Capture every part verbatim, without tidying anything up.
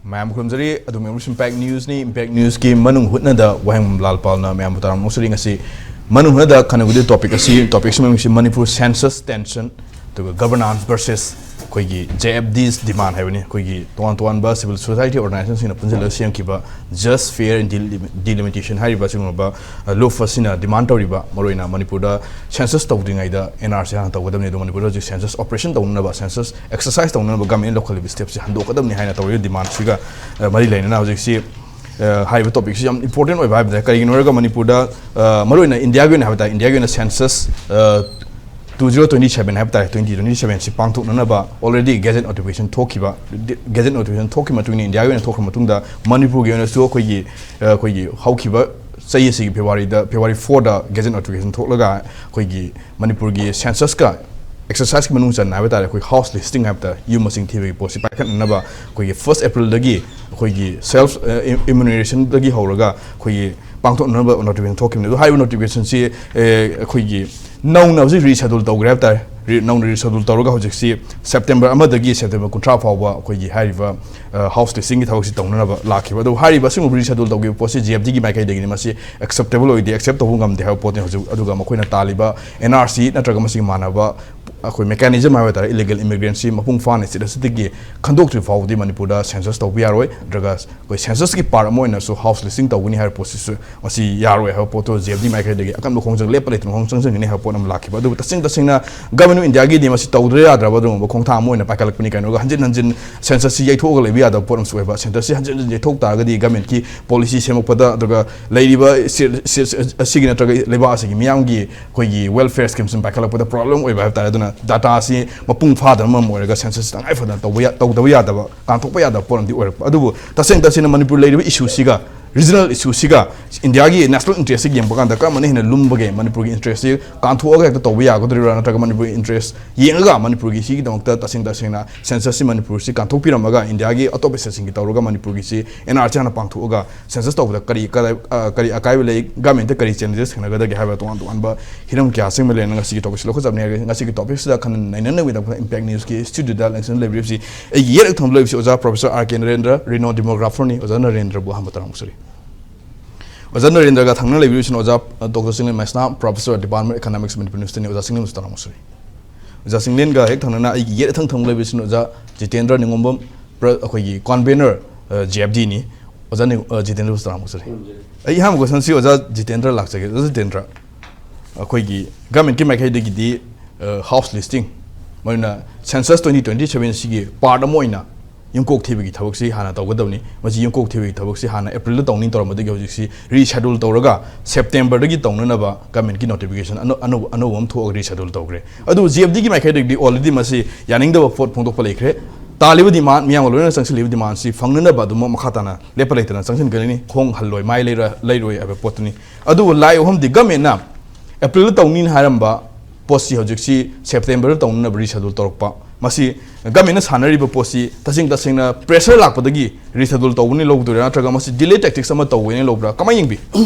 ꯃꯌꯥꯝ ꯈꯨꯔꯨꯝꯖꯔꯤ꯫ ꯑꯗꯨꯝ ꯌꯦꯡꯕꯁꯤ Impact Newsꯅꯤ꯫ Impact Newsꯀꯤ ꯃꯅꯨꯡ ꯍꯨꯠꯅꯗ ꯋꯥꯍꯦꯡꯕꯝ ꯂꯥꯜꯄꯥꯜꯅ ꯃꯌꯥꯝꯕꯨ ꯇꯔꯥꯝꯅ ꯑꯣꯛꯆꯔꯤ꯫ ꯉꯁꯤ ꯃꯅꯨꯡ ꯍꯨꯠꯅꯗ ꯈꯟꯅꯒꯗꯕ topic ꯑꯁꯤ, topic ꯑꯁꯤ ꯃꯃꯤꯡꯁꯤ ꯃꯅꯤꯄꯨꯔ census tension ꯑꯗꯨꯒ governance versus ꯑꯩꯈꯣꯏꯒꯤ J F D's demand ꯍꯥꯏꯕꯅꯤ꯫ ꯑꯩꯈꯣꯏꯒꯤ ꯇꯣꯉꯥꯟ ꯇꯣꯉꯥꯟꯕ civil society organizationꯁꯤꯡꯅ ꯄꯨꯟꯁꯤꯜꯂꯒ ꯁꯦꯝꯈꯤꯕ Just Fair and Delim-, Delimitation ꯍꯥꯏꯔꯤꯕ ꯑꯁꯤꯒꯨꯝꯂꯕ, ꯑ, ꯂꯨꯞ ꯑꯁꯤꯅ demand ꯇꯧꯔꯤꯕ, ꯃꯔꯨꯑꯣꯏꯅ ꯃꯅꯤꯄꯨꯔꯗ census ꯇꯧꯗ꯭ꯔꯤꯉꯩꯗ N R C ꯍꯥꯟꯅ ꯇꯧꯒꯗꯕꯅꯤ, ꯑꯗꯣ ꯃꯅꯤꯄꯨꯔꯗ ꯍꯧꯖꯤꯛ census operation ꯇꯧꯅꯅꯕ, census exercise ꯇꯧꯅꯅꯕ government ꯂꯧꯈꯠꯂꯤꯕ stepꯁꯤ ꯍꯟꯗꯣꯛꯀꯗꯕꯅꯤ ꯍꯥꯏꯅ ꯇꯧꯔꯤꯕ demandꯁꯤꯒ, ꯑ, ꯃꯔꯤ ꯂꯩꯅꯅ ꯍꯧꯖꯤꯛꯁꯤ, ꯑ, ꯍꯥꯏꯔꯤꯕ topicꯁꯤ ꯌꯥꯝ important ꯑꯣꯏꯕ ꯍꯥꯏꯕ ꯇꯥꯔꯦ꯫ ꯀꯔꯤꯒꯤꯅꯣ ꯍꯥꯏꯔꯒ ꯃꯅꯤꯄꯨꯔꯗ, ꯑ, ꯃꯔꯨꯑꯣꯏꯅ ꯏꯟꯗꯤꯌꯥꯒꯤ ꯑꯣꯏꯅ ꯍꯥꯏꯕ ꯇꯥꯔꯦ, ꯏꯟꯗꯤꯌꯥꯒꯤ ꯑꯣꯏꯅ census, ꯑ, two zero twenty seven ꯍꯥꯏꯕ ꯇꯥꯔꯦ, twenty twenty sevenꯁꯤ ꯄꯥꯡꯊꯣꯛꯅꯅꯕ already gazette notification ꯊꯣꯛꯈꯤꯕ, gazette notification ꯊꯣꯛꯈꯤꯕ ꯃꯇꯨꯡ ꯏꯟꯅ ꯏꯟꯗꯤꯌꯥꯒꯤ ꯑꯣꯏꯅ ꯊꯣꯛꯈ꯭ꯔ ꯃꯇꯨꯡꯗ ꯃꯅꯤꯄꯨꯔꯒꯤ ꯑꯣꯏꯅꯁꯨ ꯑꯩꯈꯣꯏꯒꯤ, ꯑ, ꯑꯩꯈꯣꯏꯒꯤ ꯍꯧꯈꯤꯕ ꯆꯍꯤ ꯑꯁꯤꯒꯤ Februaryꯗ, February fourꯗ gazette notification ꯊꯣꯛꯂꯒ ꯑꯩꯈꯣꯏꯒꯤ ꯃꯅꯤꯄꯨꯔꯒꯤ censusꯀ exerciseꯀꯤ ꯃꯅꯨꯡ ꯆꯟꯅ ꯍꯥꯏꯕ ꯇꯥꯔꯦ, ꯑꯩꯈꯣꯏ house listing ꯍꯥꯏꯕ ꯇꯥꯔꯦ, ꯌꯨꯝ ꯃꯁꯤꯡ ꯊꯤꯕꯒꯤ ꯄꯣꯠꯁꯤ ꯄꯥꯏꯈꯠꯅꯅꯕ ꯑꯩꯈꯣꯏꯒꯤ first Aprilꯗꯒꯤ ꯑꯩꯈꯣꯏꯒꯤ self, ꯑ, em-, enumeration ꯗꯒꯤ ꯍꯧꯔꯒ ꯑꯩꯈꯣꯏꯒꯤ ꯄꯥꯡꯊꯣꯛꯅꯅꯕ notification ꯊꯣꯛꯈꯤꯕꯅꯤ꯫ ꯑꯗꯣ ꯍꯥꯏꯔꯤꯕ notificationꯁꯤ, ꯑꯦ, ꯑꯩꯈꯣꯏꯒꯤ ꯅꯧꯅ ꯍꯧꯖꯤꯛ reschedule ꯇꯧꯈ꯭ꯔꯦ ꯍꯥꯏꯕ ꯇꯥꯔꯦ꯫ ꯔꯤ-, ꯅꯧꯅ reschedule ꯇꯧꯔꯒ ꯍꯧꯖꯤꯛꯁꯤ September ꯑꯃꯗꯒꯤ September ꯀꯨꯟꯊ꯭ꯔꯥ ꯐꯥꯎꯕ ꯑꯩꯈꯣꯏꯒꯤ ꯍꯥꯏꯔꯤꯕ, ꯑ, house listingꯒꯤ ꯊꯕꯛꯁꯤ ꯇꯧꯅꯅꯕ ꯂꯥꯛꯈꯤꯕ꯫ ꯑꯗꯣ ꯍꯥꯏꯔꯤꯕ ꯑꯁꯤꯒꯨꯝꯕ reschedule ꯇꯧꯈꯤꯕ ꯄꯣꯠꯁꯤ J F Dꯒꯤ ꯃꯥꯏꯀꯩꯗꯒꯤꯗꯤ ꯃꯁꯤ acceptable ꯑꯣꯏꯗꯦ, accept ꯇꯧꯕ ꯉꯝꯗꯦ ꯍꯥꯏꯕ ꯄꯣꯠꯅꯤ꯫ ꯍꯧꯖꯤꯛ ꯑꯗꯨꯒ ꯃꯈꯣꯏꯅ ꯇꯥꯜꯂꯤꯕ N R C ꯅꯠꯇ꯭ꯔꯒ ꯃꯁꯤꯒꯤ ꯃꯥꯟꯅꯕ ꯑꯩꯈꯣꯏ mechanism ꯍꯥꯏꯕ ꯇꯥꯔꯦ, illegal immigrantꯁꯤ ꯃꯄꯨꯡ ꯐꯥꯅ state ꯑꯁꯤꯗꯒꯤ ꯈꯟꯗꯣꯛꯇ꯭ꯔꯤ ꯐꯥꯎꯕꯗꯤ ꯃꯅꯤꯄꯨꯔꯗ census ꯇꯧꯕ ꯌꯥꯔꯣꯏ꯫ ꯅꯠꯇ꯭ꯔꯒ ꯑꯩꯈꯣꯏ censusꯀꯤ part ꯑꯃ ꯑꯣꯏꯅꯁꯨ house listing ꯇꯧꯒꯅꯤ ꯍꯥꯏꯕ ꯄꯣꯠꯁꯤꯁꯨ ꯃꯁꯤ ꯌꯥꯔꯣꯏ ꯍꯥꯏꯕ ꯄꯣꯠꯇꯣ J F D ꯃꯥꯏꯀꯩꯗꯒꯤ ꯑꯀꯟꯕ ꯈꯣꯡꯖꯪ ꯂꯦꯞꯄ ꯂꯩꯇꯅ ꯈꯣꯡꯖꯪ ꯆꯪꯁꯤꯟꯒꯅꯤ ꯍꯥꯏꯕ ꯄꯣꯠ ꯑꯃ ꯂꯥꯛꯈꯤꯕ꯫ ꯑꯗꯨꯕꯨ ꯇꯁꯦꯡ ꯇꯁꯦꯡꯅ Government of Indiaꯒꯤꯗꯤ ꯃꯁꯤ ꯇꯧꯗ꯭ꯔ ꯌꯥꯗ꯭ꯔꯕ ꯑꯗꯨꯒꯨꯝꯕ ꯈꯣꯡꯊꯥꯡ ꯑꯃ ꯑꯣꯏꯅ ꯄꯥꯏꯈꯠꯂꯛꯄꯅꯤ꯫ ꯀꯩꯅꯣꯒ ꯍꯟꯖꯤꯟ ꯍꯟꯖꯤꯟ censusꯁꯤ ꯌꯩꯊꯣꯛꯑꯒ ꯂꯩꯕ ꯌꯥꯗꯕ ꯄꯣꯠ ꯑꯃꯁꯨ ꯑꯣꯏꯕ꯫ Censusꯁꯤ ꯍꯟꯖꯤꯟ ꯍꯟꯖꯤꯟ ꯌꯩꯊꯣꯛ ꯇꯥꯔꯒꯗꯤ governmentꯀꯤ policy ꯁꯦꯝꯃꯛꯄꯗ, ꯑꯗꯨꯒ ꯂꯩꯔꯤꯕ state, state ꯑꯁꯤꯒꯤ ꯅꯠꯇ꯭ꯔꯒ ꯂꯩꯕꯥꯛ ꯑꯁꯤꯒꯤ ꯃꯤꯌꯥꯝꯒꯤ ꯑꯩꯈꯣꯏꯒꯤ welfare schemeꯁꯤꯡ ꯄꯥꯏꯈꯠꯂꯛꯄꯗ problem ꯑꯣꯏꯕ ꯍꯥꯏꯕ ꯇꯥꯔꯦ꯫ ꯑꯗꯨꯅ data ꯑꯁꯤ ꯃꯄꯨꯡ ꯐꯥꯗꯕꯅ ꯃꯔꯝ ꯑꯣꯏꯔꯒ census ꯇꯉꯥꯏ ꯐꯗꯅ ꯇꯧꯕ ꯌꯥ-, ꯇꯧꯗꯕ ꯌꯥꯗꯕ, ꯀꯥꯡꯊꯣꯛꯄ ꯌꯥꯗꯕ ꯄꯣꯠ ꯑꯃꯗꯤ ꯑꯣꯏꯔꯛꯄ꯫ ꯑꯗꯨꯕꯨ ꯇꯁꯦꯡ ꯇꯁꯦꯡꯅ ꯃꯅꯤꯄꯨꯔ ꯂꯩꯔꯤꯕ issueꯁꯤꯒ ꯔꯤꯖꯅꯦꯜ ꯏꯁꯨꯁꯤꯒ ꯏꯟꯗꯤꯌꯥꯒꯤ ꯅꯦꯁꯅꯦꯜ ꯏꯟꯇꯔꯦꯁꯁꯤꯒ ꯌꯦꯡꯕ ꯀꯥꯟꯗ ꯀꯔꯝꯕꯅ ꯍꯦꯟꯅ ꯂꯨꯝꯕꯒꯦ? ꯃꯅꯤꯄꯨꯔꯒꯤ ꯏꯟꯇꯔꯦꯁꯁꯤ ꯀꯥꯟꯊꯣꯛꯑꯒ ꯍꯦꯛꯇ ꯇꯧꯕ ꯌꯥꯒꯗꯣꯔꯤꯕ꯭ꯔꯥ, ꯅꯠꯇ꯭ꯔꯒ ꯃꯅꯤꯄꯨꯔꯒꯤ ꯏꯟꯇꯔꯦꯁ ꯌꯦꯡꯉꯒ ꯃꯅꯤꯄꯨꯔꯒꯤ ꯁꯤꯒꯤꯗꯃꯛꯇ ꯇꯁꯦꯡ ꯇꯁꯦꯡꯅ ꯁꯦꯟꯁꯁꯁꯤ ꯃꯅꯤꯄꯨꯔꯁꯤ ꯀꯥꯟꯊꯣꯛꯄꯤꯔꯝꯃꯒ ꯏꯟꯗꯤꯌꯥꯒꯤ ꯑꯇꯣꯞꯄ ꯁ꯭ꯇꯦꯠꯁꯤꯡꯒꯤ ꯇꯧꯔꯒ ꯃꯅꯤꯄꯨꯔꯒꯤꯁꯤ ꯑꯦꯟ ꯑꯥꯔ ꯁꯤ ꯍꯥꯟꯅ ꯄꯥꯡꯊꯣꯛꯑꯒ ꯁꯦꯟꯁꯁ ꯇꯧꯕꯗ ꯀꯔꯤ ꯀꯗꯥꯏ-, ꯑ, ꯀꯔꯤ ꯑꯀꯥꯏꯕ ꯂꯩ, ꯒꯃꯦꯟꯇ ꯀꯔꯤ ꯆꯦꯂꯦꯟꯖꯦꯁ ꯊꯦꯡꯅꯒꯗꯒꯦ ꯍꯥꯏꯕ ꯇꯣꯉꯥꯟ ꯇꯣꯉꯥꯟꯕ ꯍꯤꯔꯝ ꯀꯌꯥ ꯆꯪꯕ ꯂꯩꯔꯦꯅ ꯉꯁꯤꯒꯤ ꯇꯣꯄꯤꯛꯁꯤ ꯂꯧꯈꯠꯆꯕꯅꯤ꯫ ꯍꯥꯏꯔꯒ ꯉꯁꯤꯒꯤ ꯇꯣꯄꯤꯛꯁꯤꯗ ꯈꯟꯅ ꯅꯩꯅꯅꯕꯒꯤꯗꯃꯛꯇ ꯏꯝꯄꯦꯛ ꯅ꯭ꯌꯨꯁꯀꯤ ꯁ꯭ꯇꯨꯗꯤꯑꯣꯗ ꯂꯦꯡꯁꯟ ꯂꯩꯕꯤꯔꯤꯕꯁꯤ ꯑꯩꯒꯤ ꯌꯦꯠ ꯊꯪꯕ ꯂꯩꯕꯁꯤ ꯑꯣꯖꯥ ꯄ꯭ꯔꯣꯐꯦꯁꯔ ꯑꯥꯔ ꯀꯦ ꯅꯔꯦꯟꯗ꯭ꯔ, ꯔꯤꯅꯣ ꯗꯤꯃꯣꯒ꯭ꯔꯥꯐꯔꯅꯤ꯫ ꯑꯣꯖꯥ ꯅꯔꯦꯟꯗ꯭ꯔꯕꯨ ꯑꯍꯥꯟꯕ ꯇꯔꯥꯃꯨꯛ ꯁꯨꯔꯤ꯫ ꯑꯣꯖꯥ ꯅꯔꯦꯟꯗ꯭ꯔꯒ ꯊꯪꯅ ꯂꯩꯕꯤꯔꯤꯕꯁꯤꯅ ꯑꯣꯖꯥ, ꯑ, ꯗꯣꯛꯇꯔ ꯆꯤꯡꯂꯦꯟ ꯃꯩꯁꯅꯥ, ꯄ꯭ꯔꯣꯐꯦꯁꯔ, ꯗꯤꯄꯥꯔꯠꯃꯦꯟ ꯏꯀꯣꯅꯣꯃꯤꯛꯁ, ꯃꯅꯤꯄꯨꯔ ꯌꯨꯅꯤꯚꯔꯁꯤꯇꯤꯅꯤ꯫ ꯑꯣꯖꯥ ꯆꯤꯡꯂꯦꯟꯕꯨꯁꯨ ꯇꯔꯥꯃꯨꯛ ꯁꯨꯔꯤ꯫ ꯑꯣꯖꯥ ꯆꯤꯡꯂꯦꯟꯒ ꯍꯦꯛ ꯊꯪꯅꯅ ꯑꯩꯒꯤ ꯌꯦꯠ ꯊꯪ ꯊꯪꯕ ꯂꯩꯕꯁꯤꯅ ꯑꯣꯖꯥ ꯖꯤꯇꯦꯟꯗ꯭ꯔ ꯅꯤꯉꯣꯝꯕꯝ, ꯄ꯭ꯔ-, ꯑꯩꯈꯣꯏꯒꯤ ꯀꯣꯟꯚꯦꯅꯔ, ꯑ, ꯖꯦ ꯑꯦꯐ ꯗꯤꯅꯤ꯫ ꯑꯣꯖꯥ ꯅꯤ-, ꯑ, ꯖꯤꯇꯦꯟꯗ꯭ꯔꯕꯨꯁꯨ ꯇꯔꯥꯃꯨꯛ ꯁꯨꯔꯤ꯫ ꯑꯩ ꯑꯍꯥꯟꯕ ꯀꯣꯏꯁꯟꯁꯤ ꯑꯣꯖꯥ ꯖꯤꯇꯦꯟꯗ꯭ꯔ ꯂꯥꯛꯆꯒꯦ꯫ ꯑꯣꯖꯥ ꯖꯤꯇꯦꯟꯗ꯭ꯔ, ꯑꯩꯈꯣꯏꯒꯤ ꯒꯃꯦꯟꯠꯀꯤ ꯃꯥꯏꯀꯩꯗꯒꯤꯗꯤ, ꯑ, ꯍꯥꯎꯁ ꯂꯤꯁꯇꯤꯡ, ꯃꯔꯨꯑꯣꯏꯅ ꯁꯦꯟꯁꯁ ꯇ꯭ꯋꯦꯟꯇꯤ ꯇ꯭ꯋꯦꯟꯇꯤ ꯁꯕꯦꯟꯁꯤꯒꯤ ꯄꯥꯔꯠ ꯑꯃ ꯑꯣꯏꯅ ꯌꯨꯝꯀꯣꯛ ꯊꯤꯕꯒꯤ ꯊꯕꯛꯁꯤ ꯍꯥꯟꯅ ꯇꯧꯒꯗꯕꯅꯤ꯫ ꯃꯁꯤ ꯌꯨꯝꯀꯣꯛ ꯊꯤꯕꯒꯤ ꯊꯕꯛꯁꯤ ꯍꯥꯟꯅ ꯑꯦꯄ꯭ꯔꯤꯜꯗ ꯇꯧꯅꯤ ꯇꯧꯔꯝꯕꯗꯒꯤ ꯍꯧꯖꯤꯛꯁꯤ ꯔꯤꯁꯦꯗ꯭ꯌꯨꯜ ꯇꯧꯔꯒ ꯁꯦꯞꯇꯦꯝꯕꯔꯗꯒꯤ ꯇꯧꯅꯅꯕ ꯒꯃꯦꯟꯠꯀꯤ ꯅꯣꯇꯤꯐꯤꯀꯦꯁꯟ ꯑꯅꯧ-, ꯑꯅꯧ-, ꯑꯅꯧꯕ ꯑꯃ ꯊꯣꯛꯑꯒ ꯔꯤꯁꯦꯗ꯭ꯌꯨꯜ ꯇꯧꯈ꯭ꯔꯦ꯫ ꯑꯗꯨ ꯖꯤ ꯑꯦꯐ ꯗꯤꯒꯤ ꯃꯥꯏꯀꯩꯗꯒꯤꯗꯤ ꯑꯣꯜꯔꯦꯗꯤ ꯃꯁꯤ ꯌꯥꯅꯤꯡꯗꯕ ꯄꯣꯠ ꯐꯣꯡꯗꯣꯛꯄ ꯂꯩꯈ꯭ꯔꯦ꯫ ꯇꯥꯜꯂꯤꯕ ꯗꯤꯃꯥꯟ, ꯃꯤꯌꯥꯝꯒ ꯂꯣꯏꯅꯅ ꯆꯪꯁꯤꯜꯂꯤꯕ ꯗꯤꯃꯥꯟꯁꯤ ꯐꯪꯅꯅꯕ ꯑꯗꯨꯝ ꯃꯈꯥ ꯇꯥꯅ ꯂꯦꯞꯄ ꯂꯩꯇꯅ ꯆꯪꯁꯤꯟꯒꯅꯤ, ꯈꯣꯡ ꯍꯜꯂꯣꯏ ꯃꯥꯏ ꯂꯩꯔ-, ꯂꯩꯔꯣꯏ ꯍꯥꯏꯕ ꯄꯣꯠꯇꯨꯅꯤ꯫ ꯑꯗꯨꯕꯨ ꯂꯥꯏ ꯑꯍꯨꯝꯗꯤ ꯒꯃꯦꯟꯠꯅ ꯑꯦꯄ꯭ꯔꯤꯜꯗ ꯇꯧꯅꯤꯅ ꯍꯥꯏꯔꯝꯕ ꯄꯣꯠꯁꯤ ꯍꯧꯖꯤꯛꯁꯤ ꯁꯦꯞꯇꯦꯝꯕꯔꯗ ꯇꯧꯅꯅꯕ ꯔꯤꯁꯦꯗ꯭ꯌꯨꯜ ꯇꯧꯔꯛꯄ, ꯃꯁꯤ ꯒꯃꯦꯟꯠꯅ ꯁꯥꯟꯅꯔꯤꯕ ꯄꯣꯠꯁꯤ ꯇꯁꯦꯡ ꯇꯁꯦꯡꯅ ꯄ꯭ꯔꯦꯁꯔ ꯂꯥꯛꯄꯗꯒꯤ ꯔꯤꯁꯦꯗ꯭ꯌꯨꯜ ꯇꯧꯕꯅꯤ ꯂꯧꯗꯣꯏꯔꯥ, ꯅꯠꯇ꯭ꯔꯒ ꯃꯁꯤ ꯗꯤꯂꯦ ꯇꯦꯛꯇꯤꯛꯁ ꯑꯃ ꯇꯧꯋꯦꯅ ꯂꯧꯕ꯭ꯔꯥ? ꯀꯃꯥꯏꯅ ꯌꯦꯡꯕꯤ?